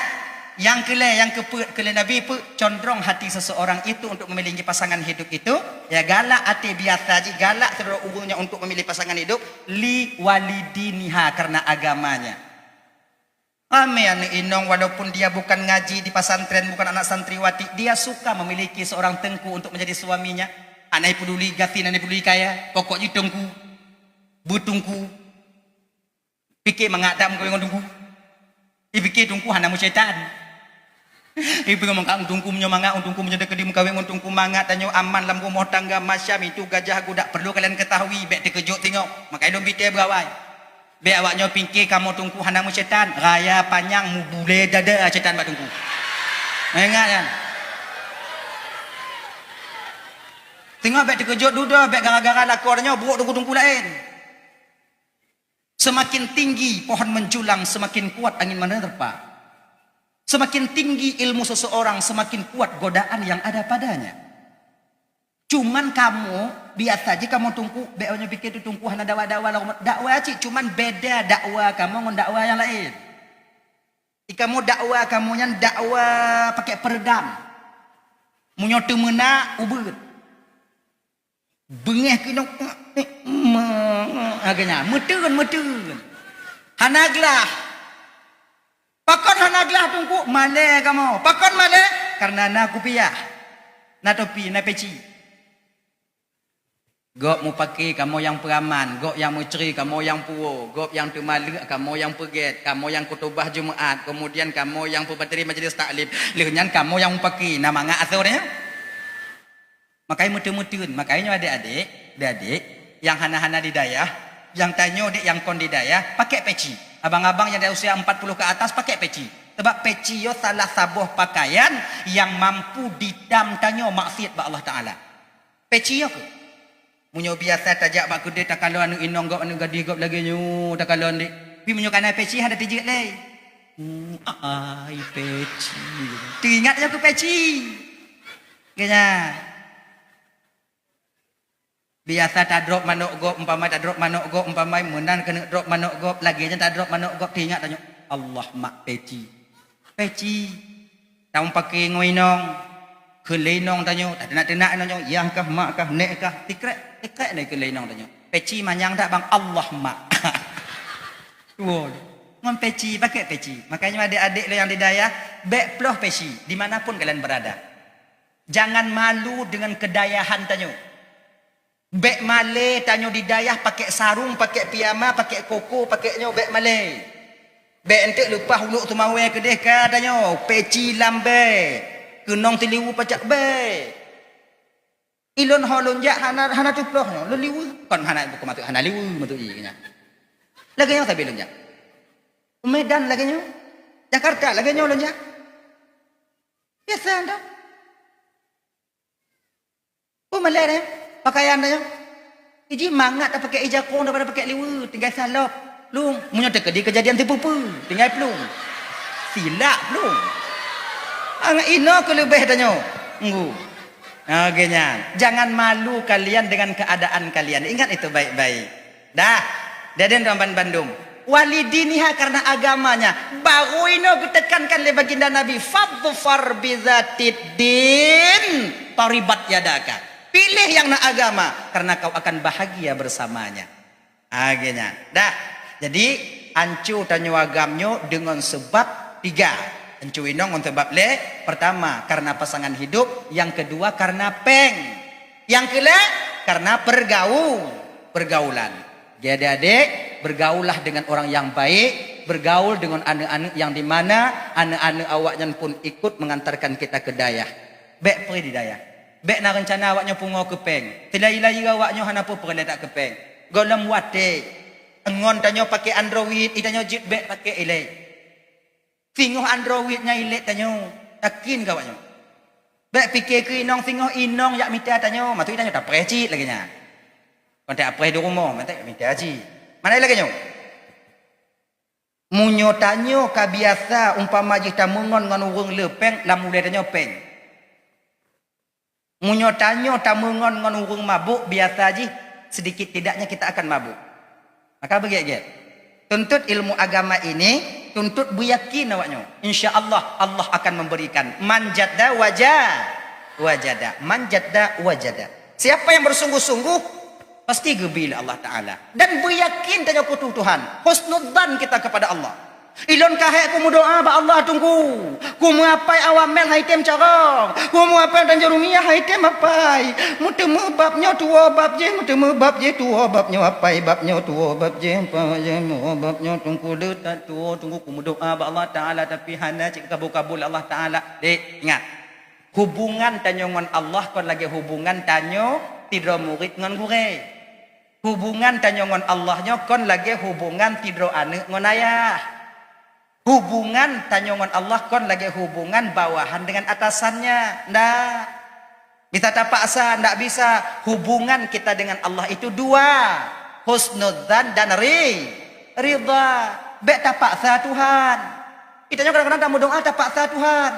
nyang keulhèe, nyang keupeuet, kheun lé Nabi peue, condrong hati seseorang itu untuk memilih pasangan hidup itu, ya, galak até biasa jih, galak sidroe ureueng nyan untuk memilih pasangan hidup, li walidiniha, karena agamanya. Ramé aneuk inong, walaupun dia bukan ngaji di pesantren, bukan anak santriwati, dia suka memiliki seorang teungku untuk menjadi suaminya. Hana peduli gasien, hana peduli kaya, pokok jih teungku. Beuteungku. Pike mangat that meukawen ngon teungku. Ipike teungku hana meusyaitan. Ipike mangat ngon teungku, meunyoe mangat ngon teungku, meunyoe teukeudi meukawen ngon teungku, mangat tanyoe aman lam rumoh tangga, macam itu gajah guda. Perlu kalian ketahui, bèk teukeujot singoh. Maka ilôn bite beurawai. Bèk awak nyoe pike kamoe teungku hana meusyaitan, raya panyang mubulée dada syaitan bak teungku. Ingat nyan. Singoh bèk teukeujot dudoe, bèk gara-gara lakoe nyoe brok teungku-teungku laén. Semakin tinggi pohon menjulang, semakin kuat angin menerpa. Semakin tinggi ilmu seseorang, semakin kuat godaan yang ada padanya. Cuman kamoe, biasa jih kamoe teungku, bèk awak nyoe pike teungku hana dakwa-dakwa lom. Dakwa cit, cuman beda dakwa kamoe ngon dakwa nyang laén. Di kamoe dakwa kamoe nyan dakwa pakai peredam. Meunyoe teumeunak, ubeut. Beungéh keunoe, agaknya, meuteun, meuteun. Hana glah. Pakon hana glah teungku? Malèe kamoe. Pakon malèe? Karena na kupiah, na topi, na peci. Gob mupake kamoe nyang peuraman, gob nyang meucre kamoe nyang puwoe, gob nyang teumaleuek kamoe nyang peugèt, kamoe nyang khutubah Jumaat, kemudian kamoe nyang peumateri majelis taklim. Lheueh nyan kamoe nyang mupake, na mangat asoe nyan. Makai meuteun-meuteun, makai nyoe adék-adék, adék-adék nyang hana-hana di dayah, nyang tanyoe dek nyang kon di dayah, pakèk peci. Abang-abang nyang dari usia empat puluh ke atas pakèk peci. Sebab peci nyoe salah saboh pakaian nyang mampu ditam tanyoe maksiat bak Allah Taala. Peci nyoe keuh. Meunyoe biasa tajak bak keudè takalon aneuk inong gob, aneuk gadih gob lagèe nyoe takalon dek. Tapi meunyoe kana peci hana tijeuet lé. Hmm, ai peci. Teuingat nyoe keuh peci. Geunya. Biasa tadrop manok gob, umpama tadrop manok gob, umpama meunan keuneuk drop manok gob, lagèe nyan tadrop manok gob, teuingat tanyoe, "Allah mak peci." Peci. Tameupaké ngon inong. Kheun lé inong tanyoe, tateunak-teunak inong tanyoe, yah kah, mak kah, nèk kah, tikrek, tikrek lé kheun lé inong tanyoe. Peci manyang that bang, "Allah mak." Tuwo. Ngon peci, pakai peci. Makanya adek-adek lo nyang di dayah, bèk ploh peci, di mana pun kalian berada. Jangan malu dengan kedayahan tanyoe. Bèk malèe tanyoe di dayah pakèk sarong, pakèk piyama, pakèk koko, pakèk nyoe, bèk malèe. Bèk eunteuk leupah ulok teumawé keudeh ka tanyoe, peci lambèe, keunong teuliwu pacak bèe. Ilôn ho lôn jak hana, hana tuploh nyoe, lôn liweue. Kon hana buku matuk, hana liweue matuk i nyan. Lagèe nyoe sabe lôn jak. U Medan lagèe nyoe. Jakarta lagèe nyoe lôn jak. Biasa dah. Oh, malèe deh. Pakaian dah nyoe. Iji mangat dah pakai ija kong daripada pakai liweue, tinggai salop. Plueng, meunyoe teukeudi keujadian sipupu, tinggai plueng. Silak plueng. Angat inoe keuleubeh tanyoe. Ngu. Oke nyan. Jangan malu kalian dengan keadaan kalian. Ingat itu baik-baik. Dah. Jadi teman bandum. Walidiniha karena agamanya. Baru inoe geuteukankan lé baginda Nabi, "Fadhfar bizatid din, taribat yadaka." Pilih yang na agama, karena kau akan bahagia bersamanya. Akhirnya, dah. Jadi, anco tanyoe agam nyoe deungon sebab tiga. Anco inong ngon sebab lé. Pertama, karena pasangan hidup. Yang kedua, karena péng. Yang keulhèe, karena pergau-, pergaulan. Jadi adik-adik, bergaullah dengan orang yang baik, bergaul dengan aneuk-aneuk yang di mana aneuk-aneuk awaknyan pun ikut mengantarkan kita ke dayah. Bèk peureulee di dayah. Bèk na reuncana awaknyoe pungo keu péng. Teulai-lai awaknyoe hana peue peureulèe that keu péng. Gohlom watèe ngon tanyoe pakai Android, i tanyoe jeuet bèk pakai ilèe. Singoh Android nyan ilèe tanyoe, yakin keu awaknyoe. Bèk pike keu inong, singoh inong jak mita tanyoe, maksud tanyoe tapreh cit lagèe nyan. Kon tapreh di rumoh, maksud mita cit. Mana lagèe nyoe? Meunyoe tanyoe ka biasa umpama jih tameungon ngon ureueng le péng, lam ulèe tanyoe péng. Meunyoe tanyoe tameungon ngon ureueng mabök, biasa jih sedikit tidaknya kita akan mabök. Maka beugèt-gèt. Tuntut ilmu agama ini, tuntut beuyakin awaknyoe. Insya Allah, Allah akan memberikan. Man jadda waja-, wajada. Man jadda wajada. Siapa yang bersungguh-sungguh, pasti geubri lé Allah Taala. Dan beuyakin tanyoe keu Tuhan. Husnudzan kita kepada Allah. Ilôn ka hék kumeudoa bak Allah, Teungku. Kumeuapai awamel han item carông. Kumeuapai Tanjurumiyah han item apai. Meuteumé bab nyoe tuwoe bab jéh, meuteumé bab jéh tuwoe bab nyoe apai, bab nyoe tuwoe bab jéh, apai jéh, tuwoe bab nyoe Teungku, le that tuwoe Teungku kumeudoa bak Allah Taala, tapi hana cit kabul-kabul Allah Taala. Dek, ingat. Hubungan tanyoe ngon Allah kon lagèe hubungan tanyoe sidroe murit ngon gurèe. Hubungan tanyoe ngon Allah nyoe kon lagèe hubungan sidroe aneuk ngon ayah. Hubungan tanyoe ngon Allah kon lagèe hubungan bawahan dengan atasannya. Ndak. Bisa tapaksa, ndak bisa. Hubungan kita dengan Allah itu dua. Husnudzan dan ri-, ridha. Bèk tapaksa Tuhan. Kita nyoe kadang-kadang tameudoa tapaksa Tuhan.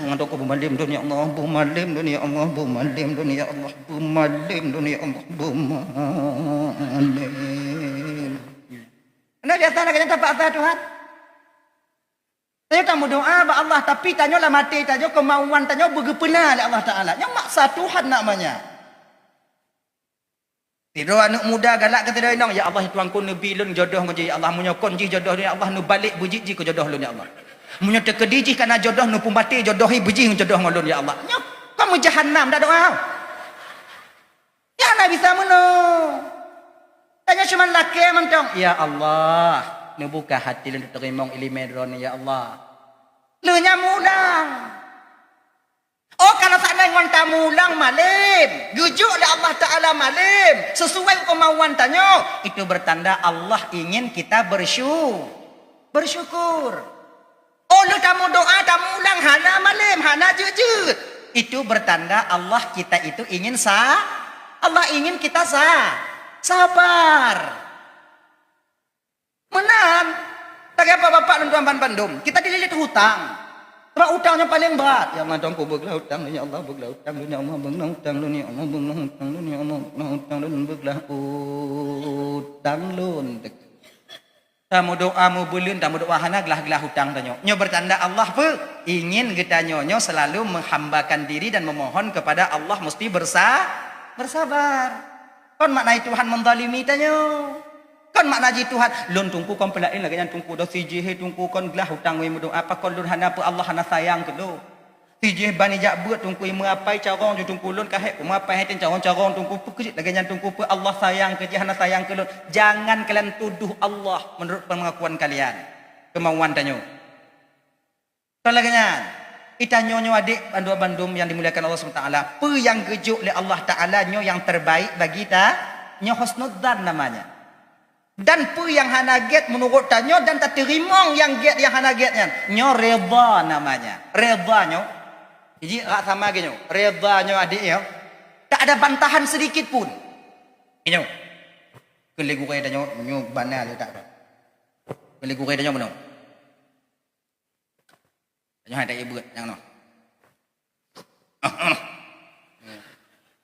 Ngon doa beumalém lôn ya Allah, beumalém lôn ya Allah, beumalém lôn ya Allah, beumalém lôn ya Allah, beumalém. Nah, biasa lagèe nyan tapaksa Tuhan. Tanyoe tameudoa bak Allah, tapi tanyoe lam até tanyoe, keumauan tanyoe beugeupeuna lé Allah Taala. Nyan maksa Tuhan namanya. Sidroe aneuk muda galak keu sidroe inong, "Ya Allah, Tuhanku, neubi lôn jodoh ngon jih, ya Allah. Meunyoe kon jih jodoh lôn, ya Allah, neubalek beujeuet jih keu jodoh lôn, ya Allah. Meunyoe teukeudi jih kana jodoh, neupeumaté jodoh hi beujih ngon jodoh ngon lôn, ya Allah." Nyoe ka meujahannam dah doa. Nyan hana bisa meunoe. Tanyoe cuma lakèe mantong, "Ya Allah, neubuka hati lôn teurimong ileumèe droeneuh, ya Allah." Lheueh nyan mulang. Oh, kalau seandai ngon tamulang malém, geujok lé Allah Taala malém, sesuai keumauan tanyoe, itu bertanda Allah ingin kita bersyu-, bersyukur. Oh, lheueh tameudoa, tamulang hana malém, hana jeuet-jeuet, itu bertanda Allah kita itu ingin sa-, Allah ingin kita sa-, sabar. Meunan, lagèe bapak-bapak lôn tuan ban bandum, kita dililit hutang. Sebab utang nyoe paleng brat. Ya Allah, Tuhanku, beuglah utang lôn, ya Allah, beuglah utang lôn, ya Allah, beuglah utang lôn, ya Allah, beuglah utang lôn, ya Allah, beuglah utang lôn, beuglah utang lôn. Tameudoa meubuleuen, tameudoa hana glah-glah utang tanyoe. Nyoe bertanda Allah peue? Ingin geutanyoe nyoe selalu menghambakan diri dan memohon kepada Allah, mesti bersa-, bersabar. Kon makna Tuhan menzalimi tanyoe. Kon makna jih Tuhan, "Lôn Teungku kon peulaén lagèe nyan Teungku, doh si jih he Teungku kon glah utang wèe meudoa, pakon lôn hana peue Allah hana sayang keu lôn. Si jih ban ijak beuet Teungku, imeuapai carông ju Teungku, lôn ka hék kumeuapai hai tén carông-carông Teungku, peue keuh jeuet lagèe nyan Teungku, peue Allah sayang keu jih hana sayang keu lôn." Jangan kalian tuduh Allah menurut pengakuan kalian, kemauan tanyoe. Kon lagèe nyan. Geutanyoe nyoe adék bandum-bandum nyang dimuliakan Allah Subhanahu Wa Taala, peue nyang geujok lé Allah Taala nyoe nyang terbaik bagi ta, nyoe husnudzan namanya. Dan peue nyang hana gét meunurot tanyoe dan tateurimong nyang gét nyang hana gét nyan, nyoe redha namanya. Redha nyoe, jih rasa sama geuh nyoe, redha nyoe adék nyoe, tak ada bantahan sedikit pun. Nyoe, keu lé gurée tanyoe, nyoe bana lé tak ada. Keu lé gurée tanyoe bunoe. Tanyoe hai taibeuet nyang noh.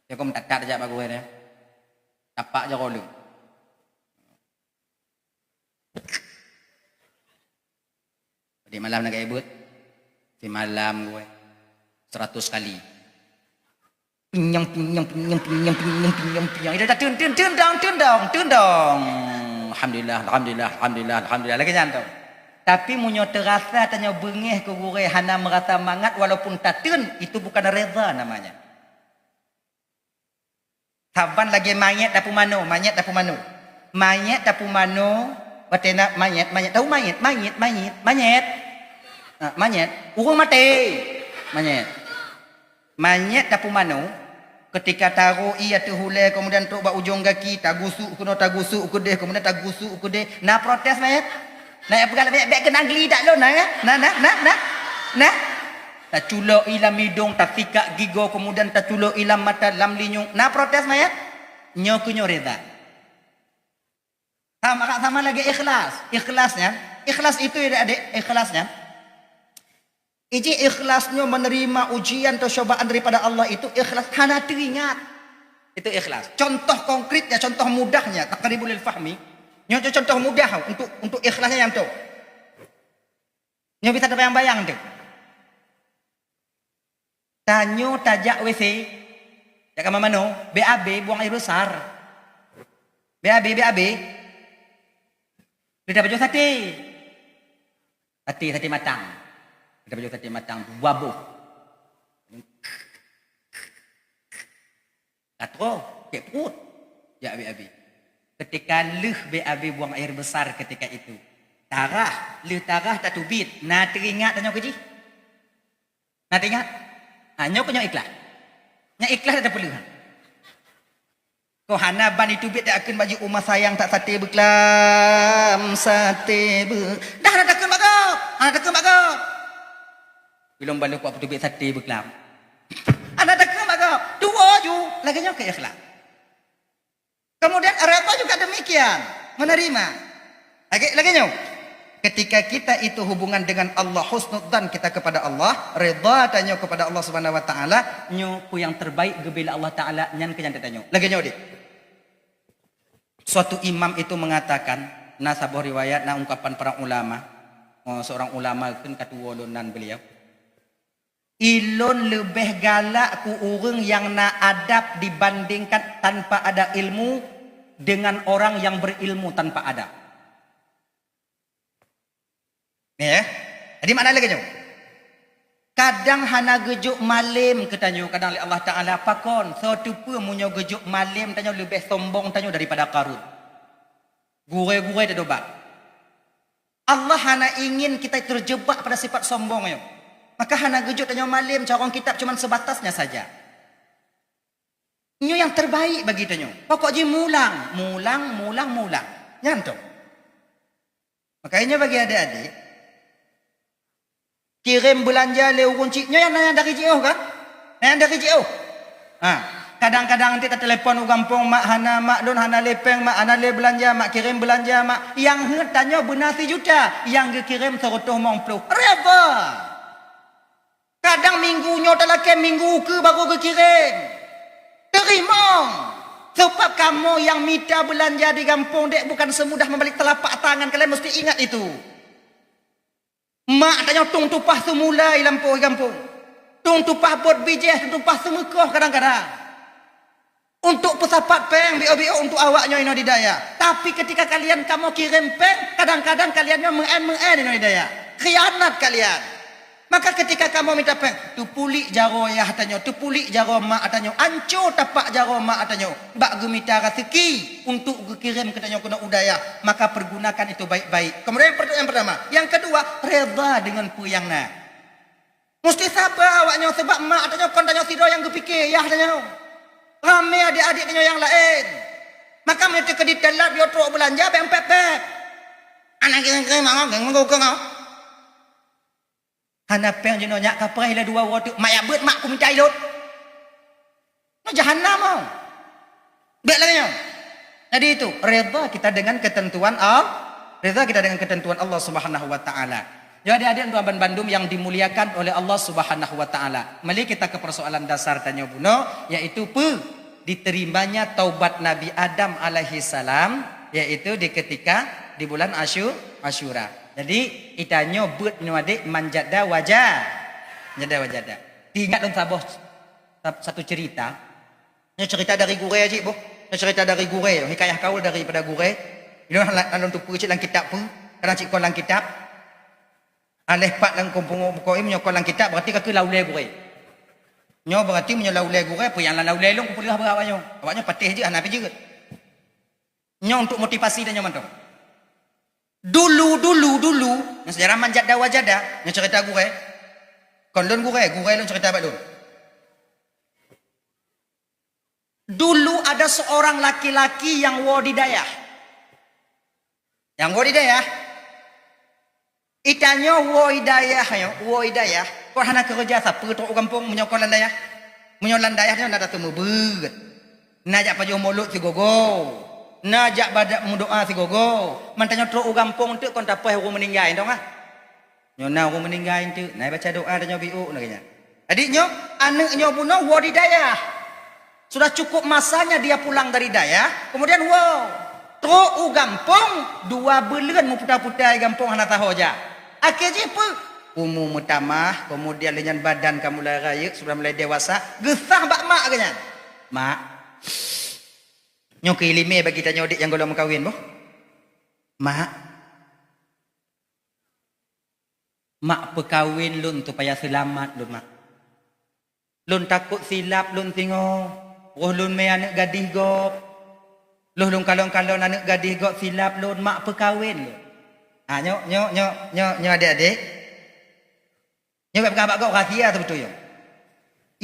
Dia kau meutat-tat jak bak gurée dia. Tapak je roh leueng. Di malam nak ibeuet. Di malam gurée. Seratus kali. Pinyang, pinyang, pinyang, pinyang, pinyang, pinyang, pinyang. Ida dah tun, tun, tun dong, tun dong, tun dong. Alhamdulillah, alhamdulillah, alhamdulillah, alhamdulillah. Lagée nyan tu. Tapi meunyoe teurasa tanyoe beungéh keu gurée hana meurasa mangat walaupun tateun, itu bukan redha namanya. Saban lagée manyét tapeumanoe, manyét tapeumanoe. Manyét tapeumanoe, watée na manyét, manyét, tahu manyét, manyét, manyét, manyét. Ha, manyét. Ureuëng maté. Manyét. Manyét tapeumanoe, ketika taroe ié ateueh ulée, kemudian trok bak ujong gaki, tagusuk keunoe, tagusuk keudeh, kemudian tagusuk keudeh. Na protes manyét? Na peugah bék, bék keunong geulidak lôn, na, na, na, na, na, na. Taculok ié lam idong, tasikak gigoe, kemudian taculok ié lam mata, lam linyueng. Na protes manyét? Nyoe keuh nyoe redha. Sama, sama lagée ikhlas. Ikhlas nyan, ikhlas itu ya adék, ikhlas nyan. Iji ikhlas nyoe menerima ujian atau cobaan daripada Allah itu ikhlas hana teuingat. Itu ikhlas. Contoh konkretnya, contoh mudahnya, taqribul lil fahmi. Nyoe contoh mudah untuk untuk ikhlasnya nyang tu. Nyoe bisa tabayang-bayang tu. Tanyoe tajak W C, jak kamar manoe, B A B buang air besar. B A B, B A B. Leuh tapajoh saté. Saté, saté matang. Leuh tapajoh saté matang dua boh. Tatroh, cek pruet. Jak B A B. Ketika leuh B A B buang air besar ketika itu. Tarah, leuh tarah tateubiet. Na teuingat tanyoe keu jih? Na teuingat? Ha, nyoe keuh nyoe ikhlas. Nyan ikhlas tapeuleueh. Kok hana ban itu biet takheun bak jih uma sayang tak saté beuklam, saté be-, dah hana takheun bak gob, hana takheun bak gob. Bilong baloe kuat beuteubiet saté beuklam. Hana takheun bak gob. Tuwoe ju, lagée nyoe keu ikhlas. Kemudian redha juga demikian, menerima. Lagi, lagi nyoe. Ketika kita itu hubungan dengan Allah, husnudzan kita kepada Allah, redha tanyoe kepada Allah Subhanahu wa taala, nyoe peue nyang terbaik geubri lé Allah Taala, nyan keuh nyang tanyoe. Lagi nyoe deh. Suatu imam itu mengatakan, na saboh riwayat, na ungkapan para ulama, oh, seorang ulama kheun ka tuwoe lôn nan beliau. Ilôn leubeh galak keu ureuëng nyang na adab dibandingkan tanpa ada ilmu dengan orang yang berilmu tanpa adab. Ya, jadi makna lagée nyoe. Kadang hana geujok malem keu tanyoe, kadang lé Allah Taala pakon, soe teupeu meunyoe geujok malem tanyoe leubeh sombong tanyoe daripada Qarun. Gurée-gurée teudobat. Allah hana ingin kita terjebak pada sifat sombong nyoe. Maka hana geujok tanyoe malem carông kitab cuman sebatasnya saja. Nyoe nyang terbaik bagi tanyoe. Pokok jih mulang, mulang, mulang, mulang. Nyan tu. Makanya bagi adik-adik, kirém beulanja lé ureuëng cit nyoe nyang dari jiôh kan? Nyang dari jiôh. Ha, kadang-kadang nanti tatelepon u gampông, "Mak hana, mak lôn hana lé péng, mak hana lé beulanja, mak kirém beulanja, mak." Nyang heuet tanyoe beuna sijuta, nyang geukirém seureutôh limong ploh. Redha. Kadang minggu nyoe talakée minggu ukeue baru geukirém. Teurimong. Sebab kamoe nyang mita beulanja di gampông dek bukan semudah membalik telapak tangan, kalian mesti ingat itu. Mak tanyoe tueng tupah seumula i lampôh i gampông. Tueng tupah bot bijéh, tueng tupah seumeukoh kadang-kadang. Untuk peusapat péng biôh-biôh untuk awak nyoe inoe di dayah. Tapi ketika kalian kamoe kirém péng, kadang-kadang kalian nyoe meu'en-meu'en inoe di dayah. Khianat kalian. Maka ketika kamoe mita péng, teupulik jaroe yah tanyoe, teupulik jaroe mak tanyoe, anco tapak jaroe mak tanyoe, bak geumita raseuki untuk geukirém keu tanyoe keunoe u dayah, maka pergunakan itu baik-baik. Kemudian yang per-, yang pertama. Yang kedua, redha dengan peue nyang na. Musti saba awak nyoe, sabab mak tanyoe kon tanyoe sidroe nyang geupike, yah tanyoe. Ramé adik-adik tanyoe nyang laén. Maka meunyoe teukeudi telat, yo trok beulanja, bèk pép-pép. Anak kira-kira mama geng mengkukung kau. Hana péng jinoe nyak kapreh lé dua uroe teuk, mak yak beuet mak ku mita ilot. Nyoe jahanam oh. Bèk lagèe nyoe. Jadi itu, reda kita dengan ketentuan Allah, reda kita dengan ketentuan Allah Subhanahu wa taala. Jadi adik-adik tuan bandum yang dimuliakan oleh Allah Subhanahu wa taala. Mari kita ke persoalan dasar tanyoe bunoe, yaitu pe diterimanya taubat Nabi Adam alaihi salam, yaitu di ketika di bulan Asyu-, Asyura. Jadi, itanyoe beuet nyoe adik manjada waja-, manjada wajada. Ingat lôn saboh sa-, satu cerita. Nyoe cerita dari gurèe cit boh. Nyoe cerita dari gurèe, hikayah kaul daripada gurèe. Ilôn hana lôn tupeue cit lam kitab peue, kadang cit kon lam kitab. Aléh pat lam kampung buko ilmu nyoe kon lam kitab, berarti ka keu laulée gurèe. Nyoe berarti meunyoe laulée gurèe, peue nyang lam laulée lôn kupeuleueh beurawat nyoe. Awak nyoe patéh jeuet hana pih jeuet. Nyoe untuk motivasi tanyoe mantong. Dulu, dulu, dulu, nyoe sejarah manjada wajada, nyoe cerita gurèe. Kon lôn gurèe, gurèe lôn cerita bak lôn. Dulu ada seorang laki-laki yang woe di dayah. Nyang woe di dayah. Itanyoe woe di dayah nyoe, woe di dayah. Kon hana keureuja sapeue trok u gampông meunyoe kon lam dayah. Meunyoe lam dayah nyoe na taseumeubeuet. Na jak pajoh mulod sigogo. Na jak badak meudoa sigogo. Mantong nyoe trok u gampông teuk kon tapoh ureueng meuninggai dong ah. Nyoe na ureueng meuninggai enteuk, na baca doa tanyoe biôk lagèe nyan. Jadi nyoe, aneuk nyoe bunoe woe di dayah. Sudah cukup masanya dia pulang dari dayah, kemudian woe. Trok u gampông, dua buleuen meuputa-puta di gampông hana saho jak. Akhé jih peue? Umu meutamah, kemudian lé nyan badan ka mulai rayeuk, sudah mulai dewasa, geusah bak mak geuh nyan. "Mak, nyoe keu ileumèe bagi tanyoe dek nyang gohlom meukawen boh. Mak, Mak peukawen lôn supaya seulamat lôn, Mak. Lôn takot silap lôn singoh, roh lôn mè aneuk gadih gob. Lôn kalon-kalon aneuk gadih gob silap lôn, Mak peukawen lôn." Ah, nyoe, nyoe, nyoe, nyoe, nyoe adek-adek. Nyoe bèk peugah bak gob, rahsia seubeutôi nyoe.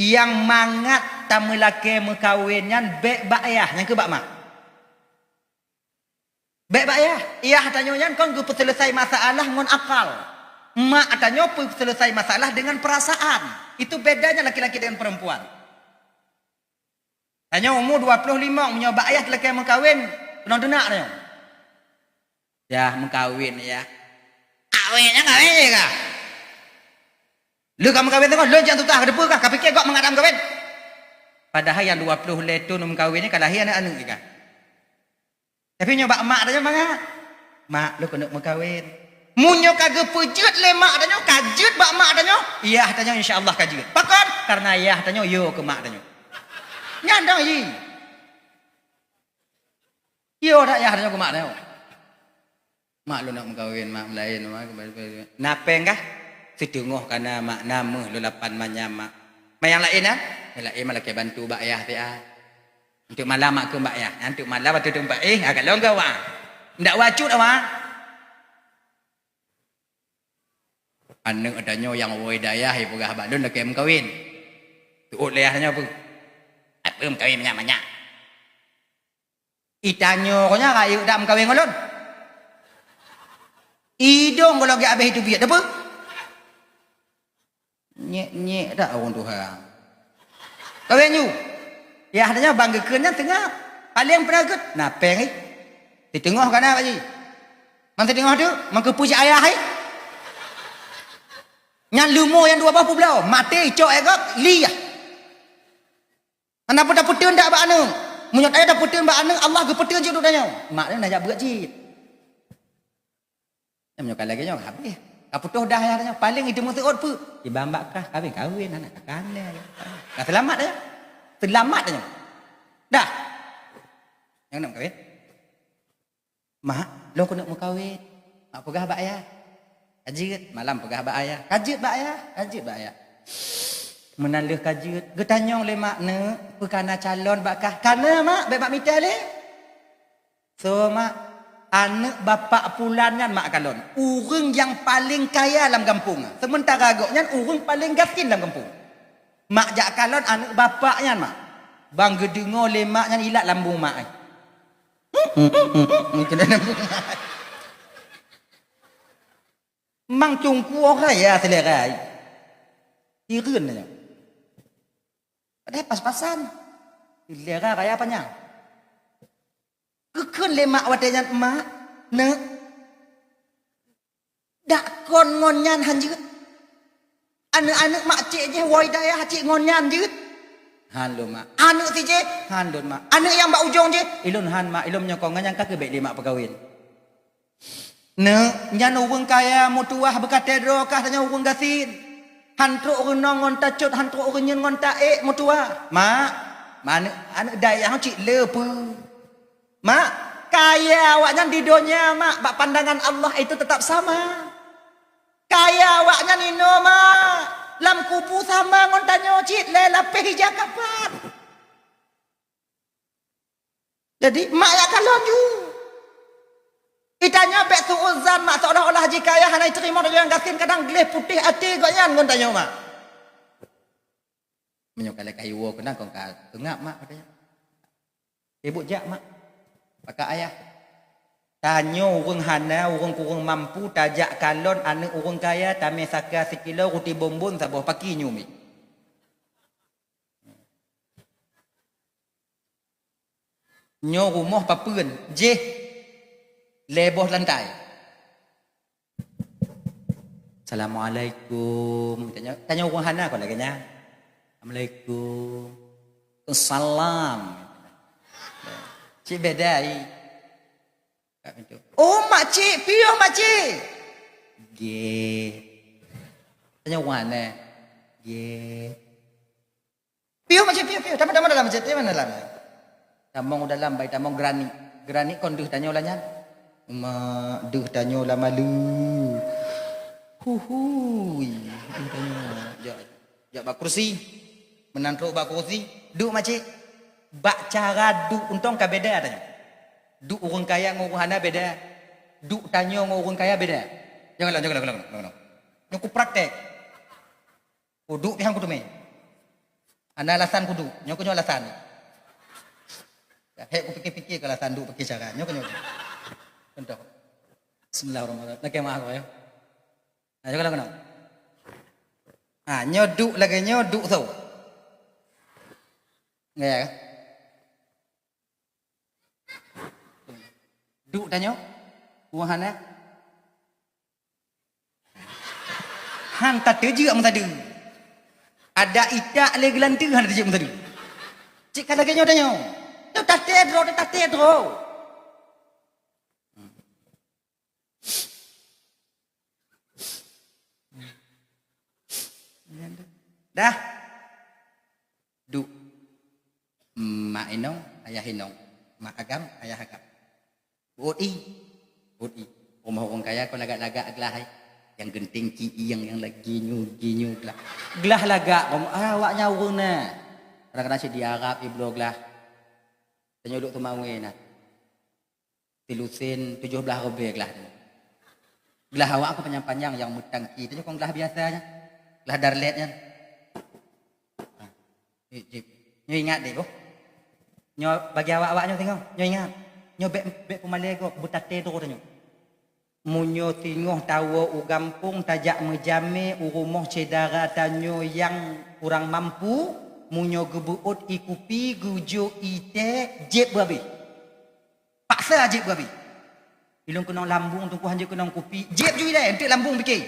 Nyang mangat tameulakèe meukawen nyan bèk bak yah, nyang keu bak mak. Bèk bak yah. Yah tanyoe nyan kon geupeuseuleusoe masalah ngon akal. Mak tanyoe peuseuleusai masalah dengan perasaan. Itu bedanya laki-laki dengan perempuan. Tanyoe umu dua ploh limong, meunyoe bak yah teulakèe meukawen, keunong teunak tanyoe. Yah meukawen yah. Kawen nyan kawen je kah? Lheuh ka meukawen teungoh, lôn nyang tutah ka teupeue kah? Ka piké gob mangat meukawen? Padahai nyang dua ploh lhèe thôn meukawen nyan ka lahé aneuk-aneuk kah? Tapi nyoe bak mak tanyoe mangat. Mak, lôn keuneuk meukawen. Meunyoe ka geupeujeuet lé mak tanyoe, ka jeuet bak mak tanyoe, yah tanyoe insya Allah ka jeuet. Pakon? Karena yah tanyoe yo keu mak tanyoe. Nyan dong yi. Yo dak yah tanyoe keu mak tanyoe. Mak lôn nak meukawen, mak meulaén, mak. Na péng kah? Siteungoh ka na mak, na meuh lôn lapan manyam mak. Mak nyang laén na? Nyang laén mak lakèe bantu bak yah siat. Enteuk malam mak keu bak yah. Enteuk malam bak tutoe bak, eh, agak lôn gawa. Ndak wacut awak. Aneuk tanyoe nyang woe dayah, eh, peugah bak lôn lakèe meukawen. Tuôt lé yah tanyoe peue? Apa meukawen manyak-manyak? Itanyoe ko nyan rayeuk dak meukawen ngon lôn. Idong goh lagèe abéh itu biet, apa? Nyek-nyek dak ureueng tuha. Kawen ju. Yah tanyoe ban geukheun nyan teungap. Paleng peunaget. Na péng, eh. Siteungoh ka na, Pak Ji. Man siteungoh tu, man keupeue cit ayah, eh. Nyan leumo nyang dua boh peubloe, maté cok, eh, gob, li yah. Hana peue tapeuteun dak bak aneuk. Meunyoe ayah tapeuteun bak aneuk, Allah geupeuteun cit dudoe nyoe. Mak nyan na jak beuet cit. Nyan meunyoe ka lagèe nyoe, habéh. Ka putôh dah ayah nyoe, paleng itu meuseuôt peue? Iban bak kah, kawen-kawen, aneuk ka kanai. Ka seulamat dah nyoe. Seulamat dah nyoe. Dah. Nyang nak meukawen? Mak, lôn keuneuk meukawen. Mak peugah bak ayah. Ka jeuet, malam peugah bak ayah. Ka jeuet bak ayah, ka jeuet bak ayah. Meunan lheueh ka jeuet, geutanyong lé mak, "Neuk, peue ka na calon bak kah?" "Ka na, Mak, bèk mak mita lé." "Soe, Mak?" Aneuk bapak pulan nyan mak kalon, ureuëng nyang paleng kaya lam gampông. Seumeuntara gobnyan ureuëng paleng gasien lam gampông. Mak jak kalon aneuk bapak nyan, mak. Bang geudeungoe lé mak nyan ilat lambung mak ai. Keunan lambung mak ai. Mang cungkue raya seulera ai. Hireuen nyan. Padahai pas-pasan. Seulera raya panyang. Geukheun lé mak watée nyan, "Mak, neuk, dak kon ngon nyan han jeuet? Aneuk-aneuk mak cék jih woe dayah cit ngon nyan jeuet?" "Han lôn, mak." "Aneuk si jih?" "Han lôn, mak." "Aneuk nyang bak ujong jih?" "Ilôn han, mak. Ilôn meunyoe kon ngon nyan ka keuh bék lé mak peukawen." Neuk, nyan ureuëng kaya meutuwah beukatée droe kah tanyoe ureuëng gasien. Han trok reunong ngon tacot, han trok reunyeun ngon taék meutuwah. Mak, aneuk, aneuk dayah cit le peue. Mak, kaya awaknyan di donya, mak, bak pandangan Allah itu tetap sama. Kaya awaknyan inoe, mak, lam kubu sama ngon tanyoe cit le lapéh ija kapan. Jadi, mak jak kalon ju. Itanyoe bék suuzan mak seolah-olah jikaya hana jiteurimong lé nyang gasien, kadang gleh putéh até gobnyan ngon tanyoe mak. Meunyoe ka lheueh kayu woe keunan kon ka teungab mak katanya. Sibuk jak mak. Pakak ayah. Tanyoe ureuëng hana, ureuëng kureueng mampu tajak kalon aneuk ureuëng kaya, tamé saka sikilo, ruti bonbon saboh paki nyumi. Nyoe rumoh papeuen, jih lhée boh lantai. "Assalamualaikum." Tanyoe, tanyoe ureuëng hana kon lagée nyan. "Assalamualaikum." "Salam." Cit beda ai. Kat pintu. "Oh, makcik, piôh makcik." "Gét." Tanyoe ureuëng hana. "Gét." "Piôh makcik, piôh, piôh. Tamong, tamong dalam makcik, tamong dalam." Tamong u dalam, bai tamong granit. Granit kon deuh tanyoe lah nyan. Mak, deuh tanyoe lah maleu. Huhui, deuh tanyoe. Jak, jak bak kursi. Meunan trok bak kursi. "Duek makcik." Bak cara duek untông ka beda tanyoe. Duek ureuëng kaya ngon ureuëng hana beda. Duek tanyoe ngon ureuëng kaya beda. Janganlah, janganlah, janganlah, janganlah. Nyoe ku praktek. Kuduek pih han kuteumé. Hana alasan kuduek. Nyoe keuh nyoe alasan. Hék kupikir-pikir keu alasan duek pakai cara. Nyoe keuh nyoe. Contoh. Bismillahirrahmanirrahim. Lakée meu'ah ya. Nah, nyoe keuh nyoe. Ha, nyoe duek lagée nyoe duek soe. Nggak ya? Duek tanyoe. Ureuëng hana. Han tateujeuek meusadeue. Ada itak lé geulanteue han tateujeuek meusadeue. Cit ka lagée nyoe tanyoe. Teutatée droe, teutatée droe. Dah. Duek. Mak inong, ayah inong. Mak agam, ayah agam. Beuôt i. Beuôt i. Rumoh ureuëng kaya kon lagak-lagak glah ai. Nyang geunteng ci ieng nyang lagée nyoe, lagée nyoe glah. Glah lagak, ah, awaknyan ureuëng na. Kadang-kadang cit di Arab ibloe glah. Tanyoe duek teuma wée na. Silusen tujoh blaih ribée glah nyoe. Glah awak kon panyang-panyang nyang meutangki. Tanyoe kon glah biasa nyan. Glah darlet nyan. Ha. Jip, jip. Nyoe ingat deh, boh. Nyoe bagi awak-awak nyoe singoh. Nyoe ingat. Nyoe bék, bék peumalée gob, beutaté droe tanyoe. Meunyoe singoh tawoe u gampông tajak meujamé u rumoh syedara tanyoe nyang kurang mampu, meunyoe geubeuôt i kupi, geujok i tée, jieb beuhabéh. Paksa jieb beuhabéh. Ilôn keunong lambung teungku hanjeuet keunong kupi, jieb ju ilée, eunteuk lambung pike.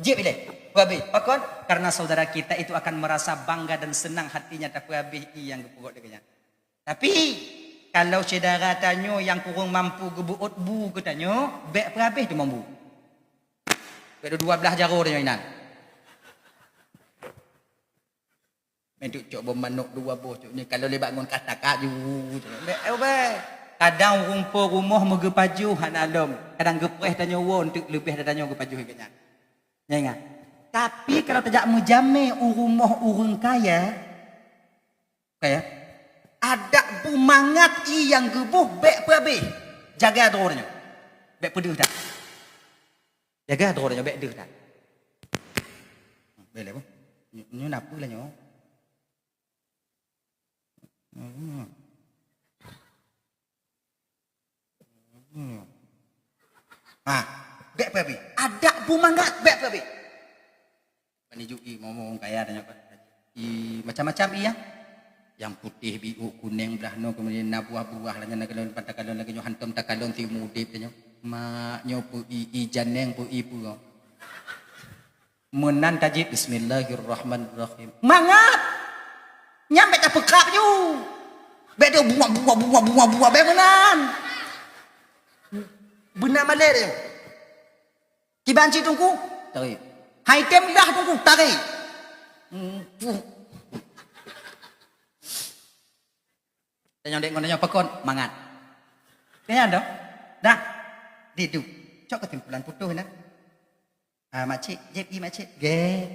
Jieb ilée, peuhabéh. Pakon? Karena saudara kita itu akan merasa bangga dan senang hatinya tapeuhabéh i nyang geupeugot lé geuhnyan. Tapi, kalau syedara tanyoe nyang kureueng mampu geubeuôt bu keu tanyoe, bék peuhabéh teuma bu. Bék dua blaih jaroe tanyoe inan. Meunteuk cok bom manok dua boh cok nyoe, kalau lé bak ngon kata kaju. Bék, eh, bék. Kadang ureuëng po rumoh meugeupajoh hana lom. Kadang geupreh tanyoe woe eunteuk leubeh dari tanyoe geupajoh geuhnyan. Nyan ingat. Tapi kalau tajak meujamé u rumoh ureuëng kaya, kaya, adak bu mangat i nyang geuboh bék peuhabéh. Jaga droe nyoe. Bèk peudeuh that. Jaga droe nyoe bèk deuh that. Bèk lé boh. Nyoe, nyoe na peue lah nyoe. Hmm. Hmm. Ah, bèk peubi. Adak bu mangat bèk peubi. Pani ju i momo kaya tanya kan. I macam-macam i ya. Yang putih, biôh, kunèng, blah nyoe, kemudian na buah-buah lah nyan, na kalon, pan takalon lagèe nyoe, hantom takalon siumu udép tanya. Mak nyoe peu i, i janeng peu i peu. Meunan tajib, "Bismillahirrahmanirrahim." Mangat! Nyan bèk tapeukab ju. Bèk tu buah, buah, buah, buah, buah, bèk meunan. Beuna malèe dia. Kiban cit teungku, tarék. Hai tem dah teungku, tarék. Hmm, puh. Tanyong dek ngon tanyong pakon, mangat. Kaya dah. Dah. Didu. Cok kesimpulan putus nah. Ah, makcik, jép i makcik. Gét.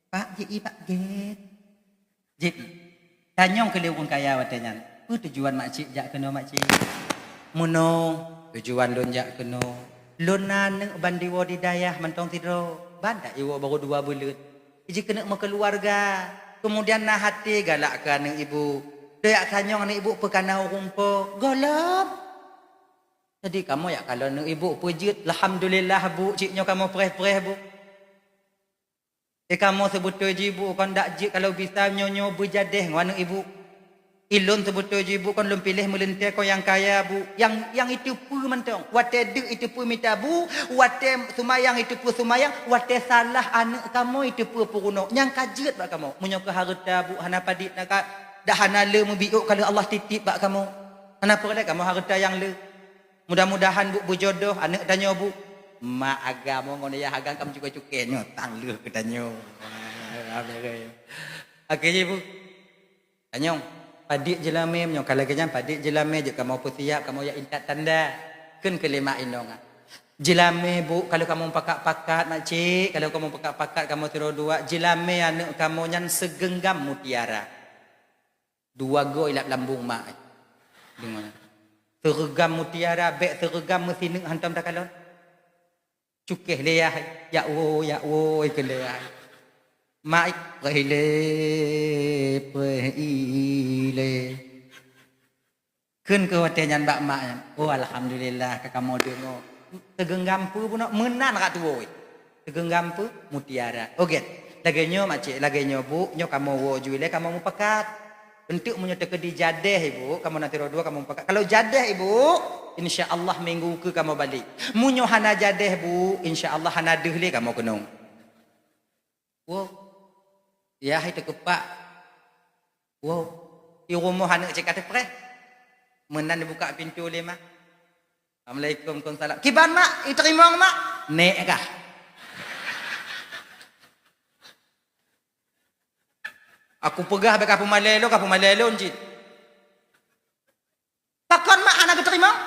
Pak, jép i pak, gét. Jép i. Tanyong keu lé ureueng kaya watèe nyan. Peue tujuan makcik jak keunoe makcik? Meunoe, tujuan lôn jak keunoe. Lôn na aneuk ban diwoe di dayah mantong sidroe. Ban dak iwoe barô dua buleuen. Jikeuneuk meukeuluwarga. Keumudian na haté galak keu aneuk ibu. Doyak tanyong aneuk ibu peue ka na ureueng po. Gohlom. Jadi kamoe jak kalon aneuk ibu peujeuet, "Alhamdulillah, Bu, cit nyoe kamoe preh-preh, Bu." Eh, kamoe seubeutôi jih, Bu, kon dak jeuet kalau bisa nyoe-nyoe beujadeh ngon aneuk ibu. Ilôn seubeutôi jih, Bu, kon lôn piléh meulintèe kon nyang kaya, Bu. Nyang, nyang iteupeue mantong. Watèe deuk iteupeue mita, Bu. Watèe seumayang iteupeue seumayang. Watèe salah aneuk kamoe iteupeue peurunoe. Nyang ka jeuet bak kamoe. Meunyoe keu hareuta, Bu, hana padit na ka, dak hana le meubiôk ka lheueh Allah titip bak kamoe. Hana peureulèe kamoe hareuta nyang le. Mudah-mudahan, Bu, beujodoh aneuk tanyoe, Bu. Mak agam ngon yah agam ka meucukai-cukai nyoe, tang lheueh keu tanyoe. Akhé jih, Bu. Tanyong, padit jeulamé meunyoe ka lagèe nyan, padit jeulamé jeuet kamoe peusiap, kamoe jak intat tanda. Kheun keu lé mak inong, ah. Jeulamé, Bu, kalau kamoe pakat-pakat, makcik, kalau kamoe pakat-pakat kamoe sidroe dua, jeulamé aneuk kamoe nyan seugeunggam mutiara. Dua goe ilap lambung mak. Deungoe. Seureugam mutiara, bèk seureugam meusineuk hantom takalon. Cukéh lé yah, "Jak woe, jak woe," kheun lé yah. Mak, "Preh ilé, preh ilé." Kheun keu watèe nyan bak mak nyan, "Oh, alhamdulillah, ka kamoe deungoe." Seugeunggam peue bunoe, meunan rot tuwoe. Seugeunggam peue? Mutiara. Oh, gét. Lagèe nyoe, makcik, lagèe nyoe, Bu, nyoe kamoe woe ju ilèe, kamoe mupakat. Eunteuk meunyoe teukeudi jadeh, Ibu, kamoe na sidroe dua, kamoe mupakat. Kalau jadeh, Ibu, insya Allah minggu keu kamoe balek. Meunyoe hana jadeh, Bu, insya Allah hana deuh lé kamoe keunong. Woe. Yah hai teukeupak. Woe. I rumoh aneuk cit ka teupreh. Meunan ibuka pintoe lé mak. "Assalamualaikum." "Waalaikumsalam." "Kiban mak, iteurimong mak?" "Nèk kah?" "Aku peugah bèk kapeumalèe lôn, kapeumalèe lôn cit." "Pakon mak hana geuteurimong?"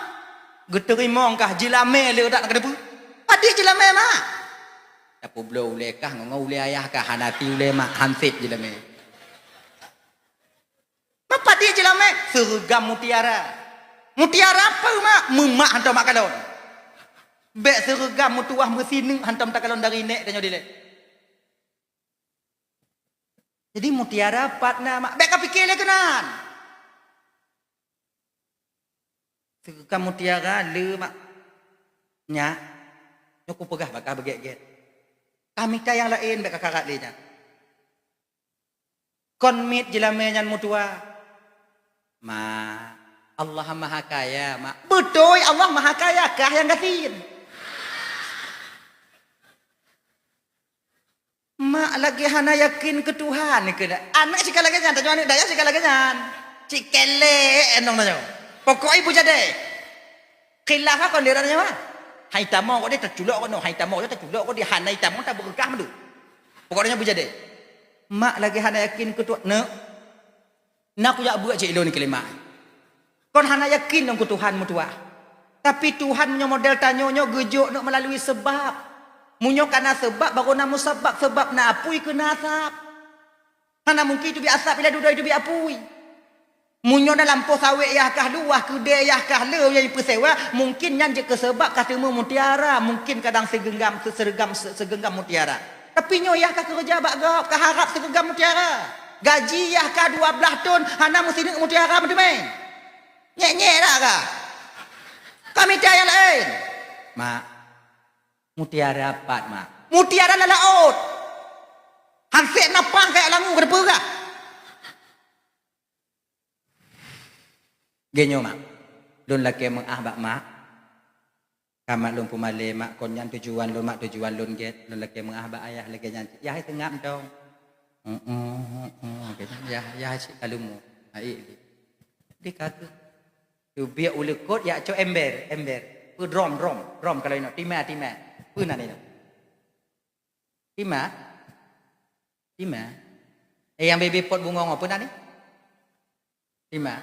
"Geuteurimong kah, jeulamé lé dak na keudeupeue?" "Padit jeulamé mak?" "Tapeubloe ulèe kah ngon ulèe ayah kah, hana ti ulèe mak, han sép jeulamé." "Mak padit jeulamé?" "Seureugam mutiara." "Mutiara peue mak?" "Meumak hantom mak kalon." "Bèk seureugam meutuwah meusineuk hantom takalon dari nèk tanyoe dilèe." Jadi mutiara pat na mak, bèk ka pike lé keunan. Seuka mutiara le mak. Nyak, nyoe kupeugah bak kah beugét-gét. Ka mita nyang laén bèk ka karat lé nyan. Kon miet jeulamé nyan meutuwa. Ma, Allah Maha Kaya, mak. Beutôi Allah Maha Kaya, kah nyang gasien. Mak lagèe hana yakin keu Tuhan, keu aneuk sika lagèe nyan, tanyoe aneuk dayah sika lagèe nyan. Cit kelek inong tanyoe. Pokok ibu jadeh. Khilaf kon di tanyoe. Hai tamong kok dia taculok kok noh, hai tamong dia taculok kok dia hana tamong tabeureukat mandum. Pokok tanyoe bujadeh. Mak lagèe hana yakin keu Tuhan, neuk. Na kujak beuet cit lôn keu lé mak. Kon hana yakin lôn keu Tuhan meutuwah. Tapi Tuhan meunyoe model tanyoe nyoe geujok neuk meulalu seubab. Meunyoe kana seubab, barô na musabab, seubab na apui keu na asab. Hana mungkin teubiet asab ilèe dudoe teubiet apui. Meunyoe na lampôh sawét yah kah luwah, keudè yah kah le nyang peusewa, mungkin nyan jeuet keu seubab ka teumé mutiara, mungkin kadang sigeunggam, se-, sereugam, se-, segeunggam mutiara. Tapi nyoe yah ka keureuja bak gob, ka harab sigeunggam mutiara. Gaji yah ka dua blaih thon, hana meusineuk mutiara meuteumé. Nyek-nyek dak kah? Ka mita nyang laén. Mak, mutiara pat, Mak. Mutiara lam laôt. Hanset na pang kaya langu ka dipeugah. Geuh nyoe, Mak. Lôn lakèe meu'ah bak Mak. Ka Mak lôn peumalèe, Mak, kon nyan tujuan lôn, Mak, tujuan lôn gèt. Lôn lakèe meu'ah bak Ayah lagèe nyan. Yah, hai seungab dong. Heeh, heeh, geuh nyan. Yah, yah cit ka leumo. Hai, di ka tu. Teubiet u leukot, jak cok ember, ember. Peue drom, drom, drom kalau inoe. Tima, tima. Peue nan inoe? Tima? Tima? Eh, nyang bebe pot bungong, peue nan ni? Tima?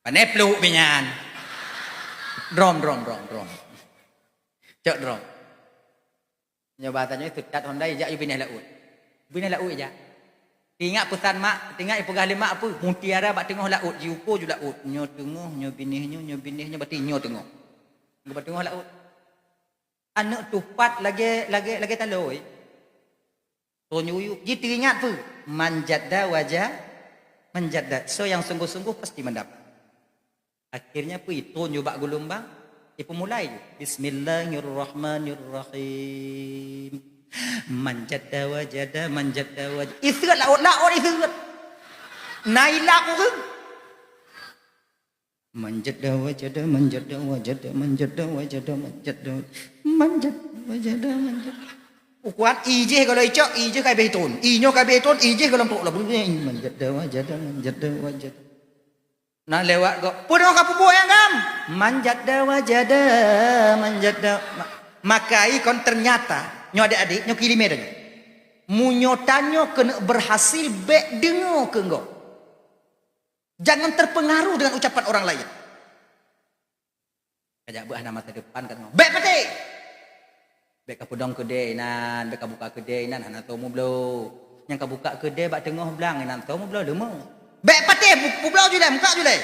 Pane pluek pih nyan. Drom, drom, drom, drom. Cok drom. Nyoe bak tanyoe teutat honda ijak, yue binéh laôt. Binéh laôt ijak. Teuingat peusan mak, teuingat ipeugah lé mak peue? Mutiara bak teungoh laôt, jiuko ju laôt. Nyoe teungoh, nyoe binéh nyoe, nyoe binéh nyoe, berarti nyoe teungoh. Nyoe bak teungoh laôt. Aneuk tupat lagèe, lagèe, lagèe taloi. Tonyuyup. Jiteuingat peue? Man jadda waja-, man jadda. Soe nyang sungguh-sungguh pasti mendapat. Akhirnya peue, itron ju bak geulumbang, ipeumulai ju. Bismillahirrahmanirrahim. Man jadda wajada, man jadda wajada. Iseuet laôt-laôt iseuet. Na ilap ureueng. Man jadda wajada, man jadda wajada, man jadda wajada, man jadda, man jadda wajada, man jadda. Ukuran ijih kalau icok, ijih ka habéh itron. Inyoe ka habéh itron, ijih kalau trok lah. Man jadda wajada, man jadda wajada. Nah, lewat gob. Peue ka peubuet nyang gam? Man jadda wajada, man jadda. Ma-, maka i kon ternyata, nyoe adik-adik, nyoe keuileumèe tanyoe. Meunyoe tanyoe keuneuk berhasil, bèk deungoe keu gob. Jangan terpengaruh dengan ucapan orang lain. Ka jak beuet hana masa depan ka teungoh. Bèk patéh! Bèk ka peudong keudè inan, bèk ka buka keudè inan, hana tô meubloe. Nyang ka buka keudè bak teungoh blang inan, tô meubloe leumo. Bèk patéh, pu-, peubloe ju lé, muka ju lé.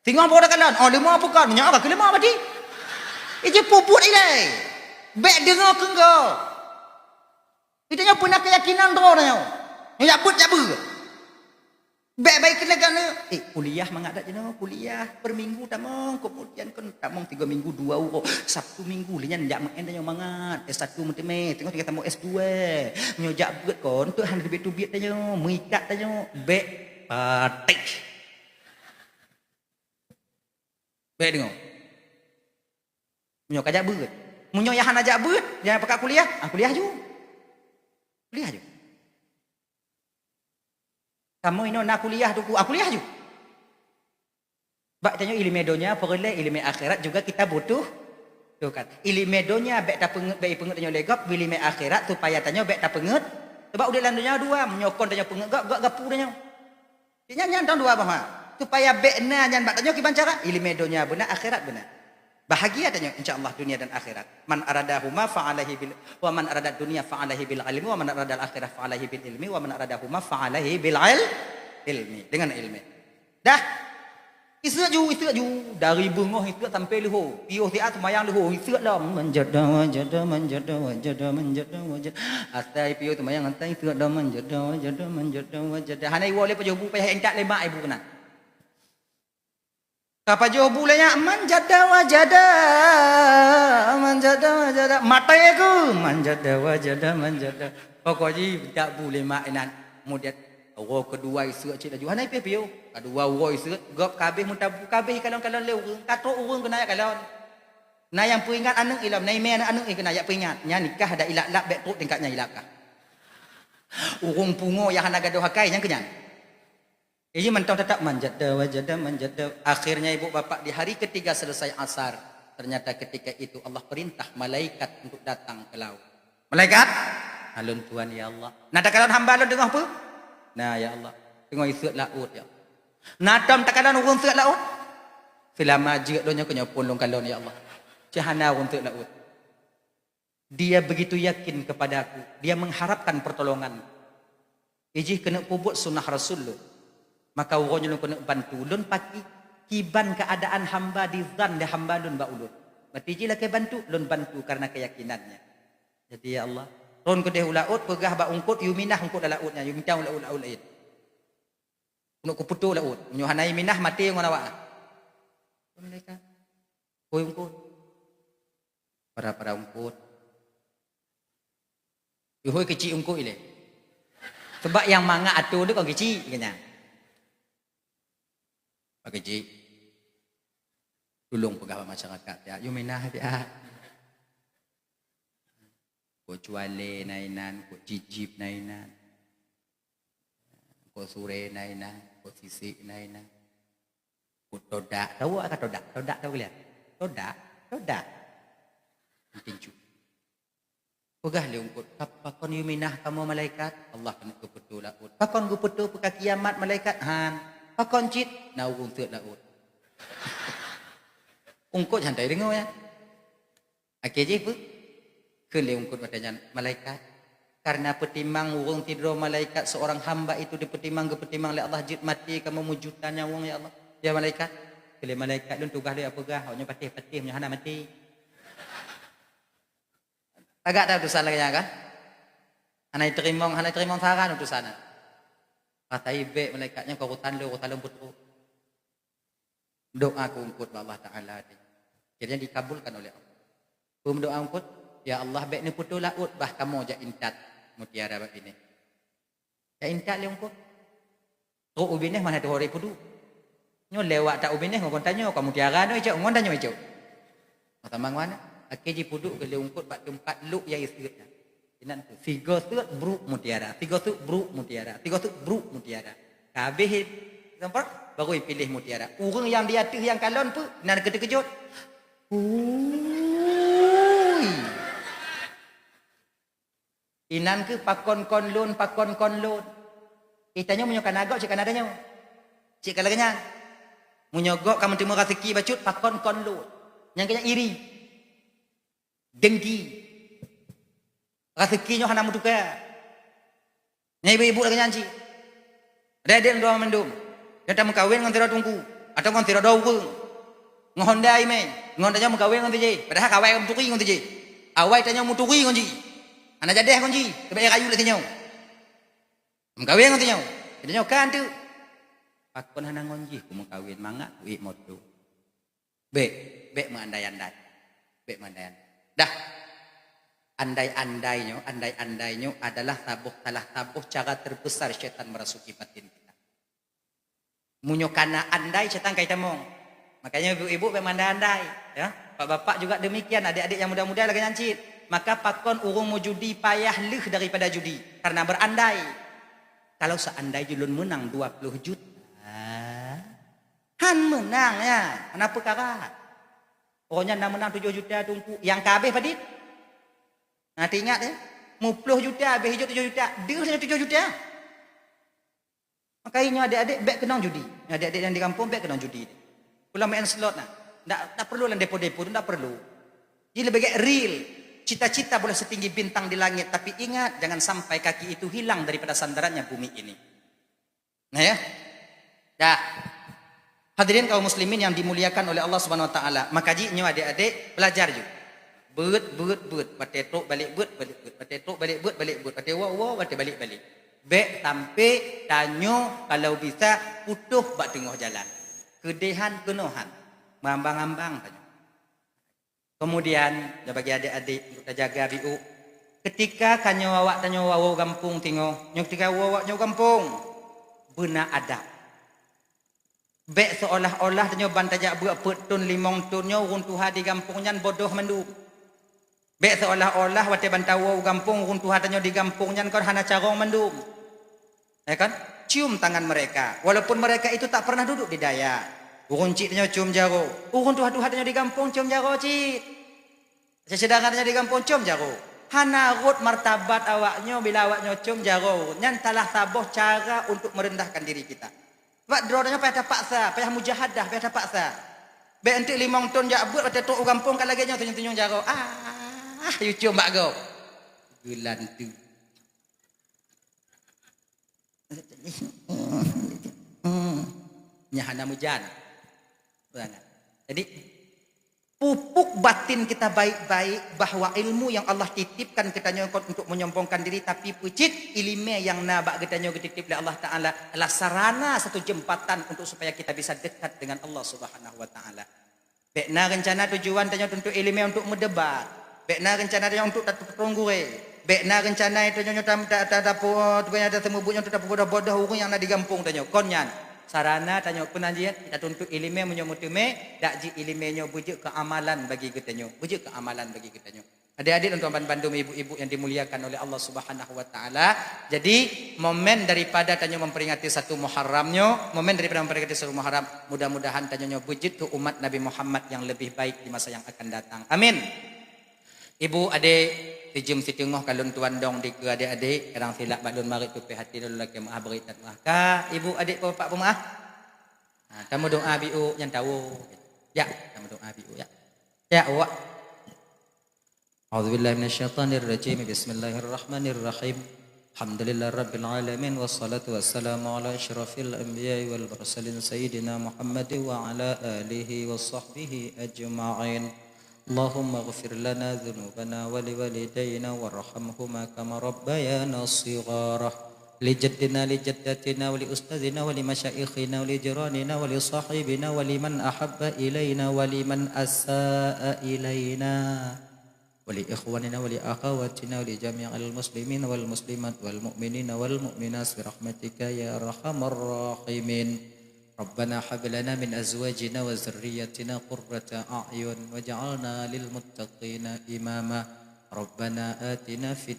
Singoh baru takalon, oh leumo peue kon, nyoe ka keu leumo berarti. Ijih peubuet ilèe. Bèk deungoe keu gob. Geutanyoe peue na keuyakinan droe tanyoe. Nyoe jak beuet, jak beuet. Bèk baik keuneuk, eh, kuliah mangat that jinoe, kuliah per minggu tamong, kemudian kon tamong tiga minggu dua uroe, Sabtu Minggu lé nyan jak meu'en tanyoe mangat, S satu meuteumé, teungoh tinggai tamong S dua. Nyoe jak beuet kon, teuk hana teubiet-teubiet tanyoe, meuikat tanyoe, bèk patéh. Bèk deungoe. Meunyoe ka jak beuet. Meunyoe nyang hana jak beuet, nyang pakat kuliah, ah, kuliah ju. Kuliah ju. Kamoe inoe na kuliah, Teungku, ah, kuliah ju. Bak tanyoe ileumèe donya peureulèe, ileumèe akhirat juga kita butuh, butuhkan. Ileumèe donya bèk tapeungeut, bèk ipeungeut tanyoe lé gob, ileumèe akhirat supaya tanyoe bèk tapeungeut. Sebab udép lam donya dua, meunyoe kon tanyoe peungeut gob, gob geupeue tanyoe. Nyan, nyan dong dua boh ha. Supaya bèk na nyan bak tanyoe kiban cara, ileumèe donya beuna, akhirat beuna. Bahagia tanyoe, insya Allah, dunia dan akhirat. Man aradahuma fa alaihi bil, wa man aradad dunya fa alaihi bil ilmi, wa man aradal akhirah fa alaihi bil ilmi, wa man aradahuma fa alaihi bil il-, ilmi. Dengan ilmi. Dah. Iseuet ju, iseuet ju. Dari beungoh iseuet sampai leuhô. Piôh siat seumayang leuhô, iseuet lom. Man jadda wa jadda, man jadda wa jadda, man jadda wa jadda. Asai piôh seumayang, asai iseuet lom. Man jadda wa jadda, man jadda wa jadda. Hana iwoe lé pajoh bu, payah intat lé mak ibu keunan. Ka pajoh bu lé nyak, man jadda wa jadda, man jadda wa jadda. Maté ku, man jadda wa jadda, man jadda. Pokok jih, jak bu lé mak inan. Kemudian, uroe keudua iseuet cit laju. Hana ipiôh-piôh. Keudua uroe iseuet, gob ka habéh, meuta bu ka habéh, ikalon-kalon lé ureueng. Ka trok ureueng keunan jak kalon. Na nyang peuingat aneuk ilom, na imè aneuk-aneuk keunan jak peuingat. Nyan nikah adak ilap-lap, bèk trok tingkat nyan ilap kah. Ureueng pungo nyang hana gadôh akai, nyan keu nyan. Ini mantong tetap man jadda wa jadda, man jadda. Akhirnya ibu bapak di hari ketiga selesai asar, ternyata ketika itu Allah perintah malaikat untuk datang ke laut. Malaikat, "Alun tuan ya Allah." Na takalon hamba lôn teungoh peue? Na ya Allah. Teungoh iseuet laôt ya Allah. Na tom takalon ureueng seuet laôt? Seulama jeuet donya keu nyoe phon lôn kalon ya Allah. Cit hana ureueng seuet laôt. Dia begitu yakin kepada-Ku, dia mengharapkan pertolongan. Ijih keuneuk peubuet sunnah Rasul lôn. Maka uroe nyoe lôn keuneuk bantu. Lôn pakri kiban keuadaan hamba dizan lé hamba lôn bak ulôn. Berarti jih lakée bantu, lôn bantu karena keuyakinan nyan. Jadi, ya Allah, ron keudeh u laôt, peugah bak eungkôt, "Yue minah eungkôt lam laôt nyan, yue mita u laôt-laôt laén. Keuneuk kupeutoe laôt. Meunyoe hana yue minah, maté ngon awak." Malaikat, "Hôi eungkôt." Para-para eungkôt. Ihôi keuchik eungkôt ilée. Sebab nyang mangat atô tu kon keuchik, keu nyan. Pak Keuchik, tulông peugah bak masyarakat, ya, yue minah, ya. Kok cuale na inan, kok jijib na inan, kok sure na inan, kok sisik na inan, kok todak. Tahu ka todak? Todak tahu kalian? Todak, todak. Mungkin cu. Peugah lé eungkôt, "Kap-, pakon yue minah kamoe malaikat?" "Allah keuneuk geupeutoe laôt." "Pakon geupeutoe peuka kiamat malaikat?" "Han." "Pakon cit?" "Na ureuëng seuet laôt." Eungkôt santai deungoe, ya. Akhé jih peue? Kheun lé eungkôt watée nyan, "Malaikat, karena peutimang ureuëng sidroe malaikat, seorang hamba itu dipeutimang, geupeutimang lé Allah, jeuet maté kamoe meujuta nyawöng, ya Allah. Ya malaikat." Kheun lé malaikat, "Lôn tugaih lôn peugah, awaknyoe patéh-patéh meunyoe hana maté." Tagak that utosan lagée nyan kan? Hana jiteurimong, hana jiteurimong saran utosan nyan. Rasa ibek malaikat nyan, "Kau urusan lôn, urusan lôn peutrok." Doa keu eungkôt bak Allah Taala tadi. Akhirnya dikabulkan oleh Allah. Peue meudoa eungkôt? "Ya Allah, bék neupeutoe laôt, bah kamoe jak intat mutiara bak binéh." Jak intat lé eungkôt. Trok u binéh, mana teuhoré peuduek. Nyoe lewat that u binéh ngon tanyoe, ka mutiara nyoe icok, ngon tanyoe icok. Masa mangoh na, akhé jipeuduek keu lé eungkôt bak teumpat lok nyang iseuet nyan. Inan tu, sigoe seuet brok mutiara, sigoe seuet brok mutiara, sigoe seuet brok mutiara. Ka habéh sampoe, baru ipiléh mutiara. Ureuëng nyang di ateueh nyang kalon peue, inan keu teukeujot. Ui. Inan kheueh pakon kon lôn, pakon kon lôn. Eh, tanyoe meunyoe kana gob, cit kana tanyoe. Cit ka lagée nyan. Meunyoe gob ka meuteumé raseuki bacut, pakon kon lôn. Nyang keu nyan iri. Dengki. Raseuki nyoe hana meutuka. Nyan ibu-ibu lagée nyan cit. Adak-adak droe mandum, nyang tameukawen ngon sidroe teungku, atawa ngon sidroe ureuëng, ngon Honda imé, ngon tanyoe meukawen ngon si jih, padahai ka awai meutuki ngon si jih. Awai tanyoe meutuki ngon jih. Hana jadeh ngon jih, teubèe rayu lé si nyoe. Meukawen ngon si nyoe. Tanyoe ka anteuk. Pakon hana ngon jih kumeukawen, mangat kuék moto. Bék, bék meuandai-andai. Bék meuandai-andai. Dah, andai-andai nyoe, andai-andai nyoe adalah saboh, salah saboh cara terbesar syaitan merasuki batin kita. Meunyoe kana andai, syaitan ka itamong. Makanya ibu-ibu bék meuandai-andai, ya. Bapak-bapak juga demikian, adik-adik yang muda-muda lagée nyan cit. Maka pakon ureuëng meujudi payah lheueh daripada judi karena berandai. Kalau seandai jih lôn meunang dua puluh juta, han meunang, ya, hana peukara. Uroe nyan na meunang tujoh juta teungku, nyang ka habéh padit? Na teuingat, ya? Muploh juta, habéh ijok tujoh juta, deuh saja tujoh juta. Maka nyoe adik-adik bék keunong judi. Nyoe adik-adik nyang di gampông bék keunong judi. Ulang main slot na. Ndak, ndak perlu lam depo-depo tu, ndak perlu. Jadi lebih baik real. Cita-cita boleh setinggi bintang di langit, tapi ingat, jangan sampai kaki itu hilang daripada sandarannya bumi ini. Nah, ya. Dah. Hadirin kaum muslimin yang dimuliakan oleh Allah Subhanahu Wa Taala, maka jih nyoe adik-adik belajar ju. Beuet, beuet, beuet, watée trok balek beuet, balek beuet, watée trok balek beuet, balek beuet, watée woe, woe, watée balek, balek. Bék sampai tanyoe kalau bisa putôh bak teungoh jalan. Keudéhan keunohan, meuambang-ambang tanyoe. Kemudian, nyoe bagi adik-adik untuk tajaga biôh. Ketika tanyoe awak tanyoe woe gampông teungoh, nyoe ketika woe awak nyoe gampông, beuna adab. Bék seolah-olah tanyoe ban tajak beuet peuet thon limong thon nyoe ureuëng tuha di gampông nyan bodoh mandum. Bék seolah-olah watée ban tawoe u gampông ureuëng tuha tanyoe di gampông nyan kon hana carông mandum. Ya kan? Cium tangan mereka, walaupun mereka itu tak pernah duduk di dayah. Ureuëng chik tanyoe cium jaroe, ureuëng tuha-tuha tanyoe di gampông cium jaroe cit. Syedara tanyoe di gampông cium jaroe. Hana rhot martabat awaknyoe bila awaknyoe cium jaroe. Nyan salah saboh cara untuk merendahkan diri kita. Bak droe tanyoe payah tapaksa, payah mujahadah, payah tapaksa. Bék enteuk limong thon jak beuet watée trok u gampông ka lagée nyoe tunyong-tunyong jaroe. Ah, yue cium bak gob. Geulanteue. Nyan hana meujan. Jadi, pupuk batin kita baik-baik bahwa ilmu yang Allah titipkan geutanyoe kon untuk menyombongkan diri, tapi peucit ileumèe nyang na bak geutanyoe geutitip lé Allah Taala adalah sarana satu jembatan untuk supaya kita bisa dekat dengan Allah Subhanahu wa Taala. Bèk na reuncana tujuan tanyoe tuntut ileumèe untuk meudebat. Bèk na reuncana tanyoe untuk tatutông gurèe. Bèk na reuncana tanyoe nyoe tam-, ta-, ta-, tapu-, tupeue nyang tateumeubuet nyoe untuk tapeubodoh-bodoh ureueng nyang na di gampông tanyoe. Kon nyan, sarana tanyoe peunajian tatuntut ileumèe meunyoe meuteumèe, dak jih ileumèe nyoe beujeuet keu amalan bagi geutanyoe. Beujeuet keu amalan bagi geutanyoe. Adik-adik dan tuan bandum, ibu-ibu yang dimuliakan oleh Allah Subhanahu wa Taala. Jadi, momen daripada tanyoe memperingati satu Muharram nyoe, momen daripada memperingati satu Muharram, mudah-mudahan tanyoe nyoe beujeuet keu umat Nabi Muhammad yang lebih baik di masa yang akan datang. Amin. Ibu, adik, sijeuem siteungoh ka lôn tuan dong dikeue adik-adik, kadang silap bak lôn marit tupéh até lôn lakèe meu'ah bri that meu'ah. Ka, ibu, adik, bapak peumaah. Ha, tameudoa bi'uk nyan tawoe. Ya, tameudoa bi'uk ya. Ya, awak. أعوذ بالله من الشيطان الرجيم. بسم الله الرحمن الرحيم. الحمد لله رب العالمين، والصلاة والسلام على أشرف الأنبياء والمرسلين سيدنا محمد وعلى آله وصحبه أجمعين. اللهم اغفر لنا ذنوبنا ولوالدينا وارحمهما كما ربيانا صغارا. لجدنا لجدتنا ولأستاذنا ولمشايخنا ولجيراننا ولصاحبنا ولمن أحب إلينا ولمن أساء إلينا. ولإخواننا ولأخواتنا ولجميع المسلمين والمسلمات والمؤمنين والمؤمنات برحمتك يا أرحم الراحمين. ربنا هب لنا من أزواجنا وذرياتنا قرة أعين واجعلنا للمتقين إماما. ربنا آتنا في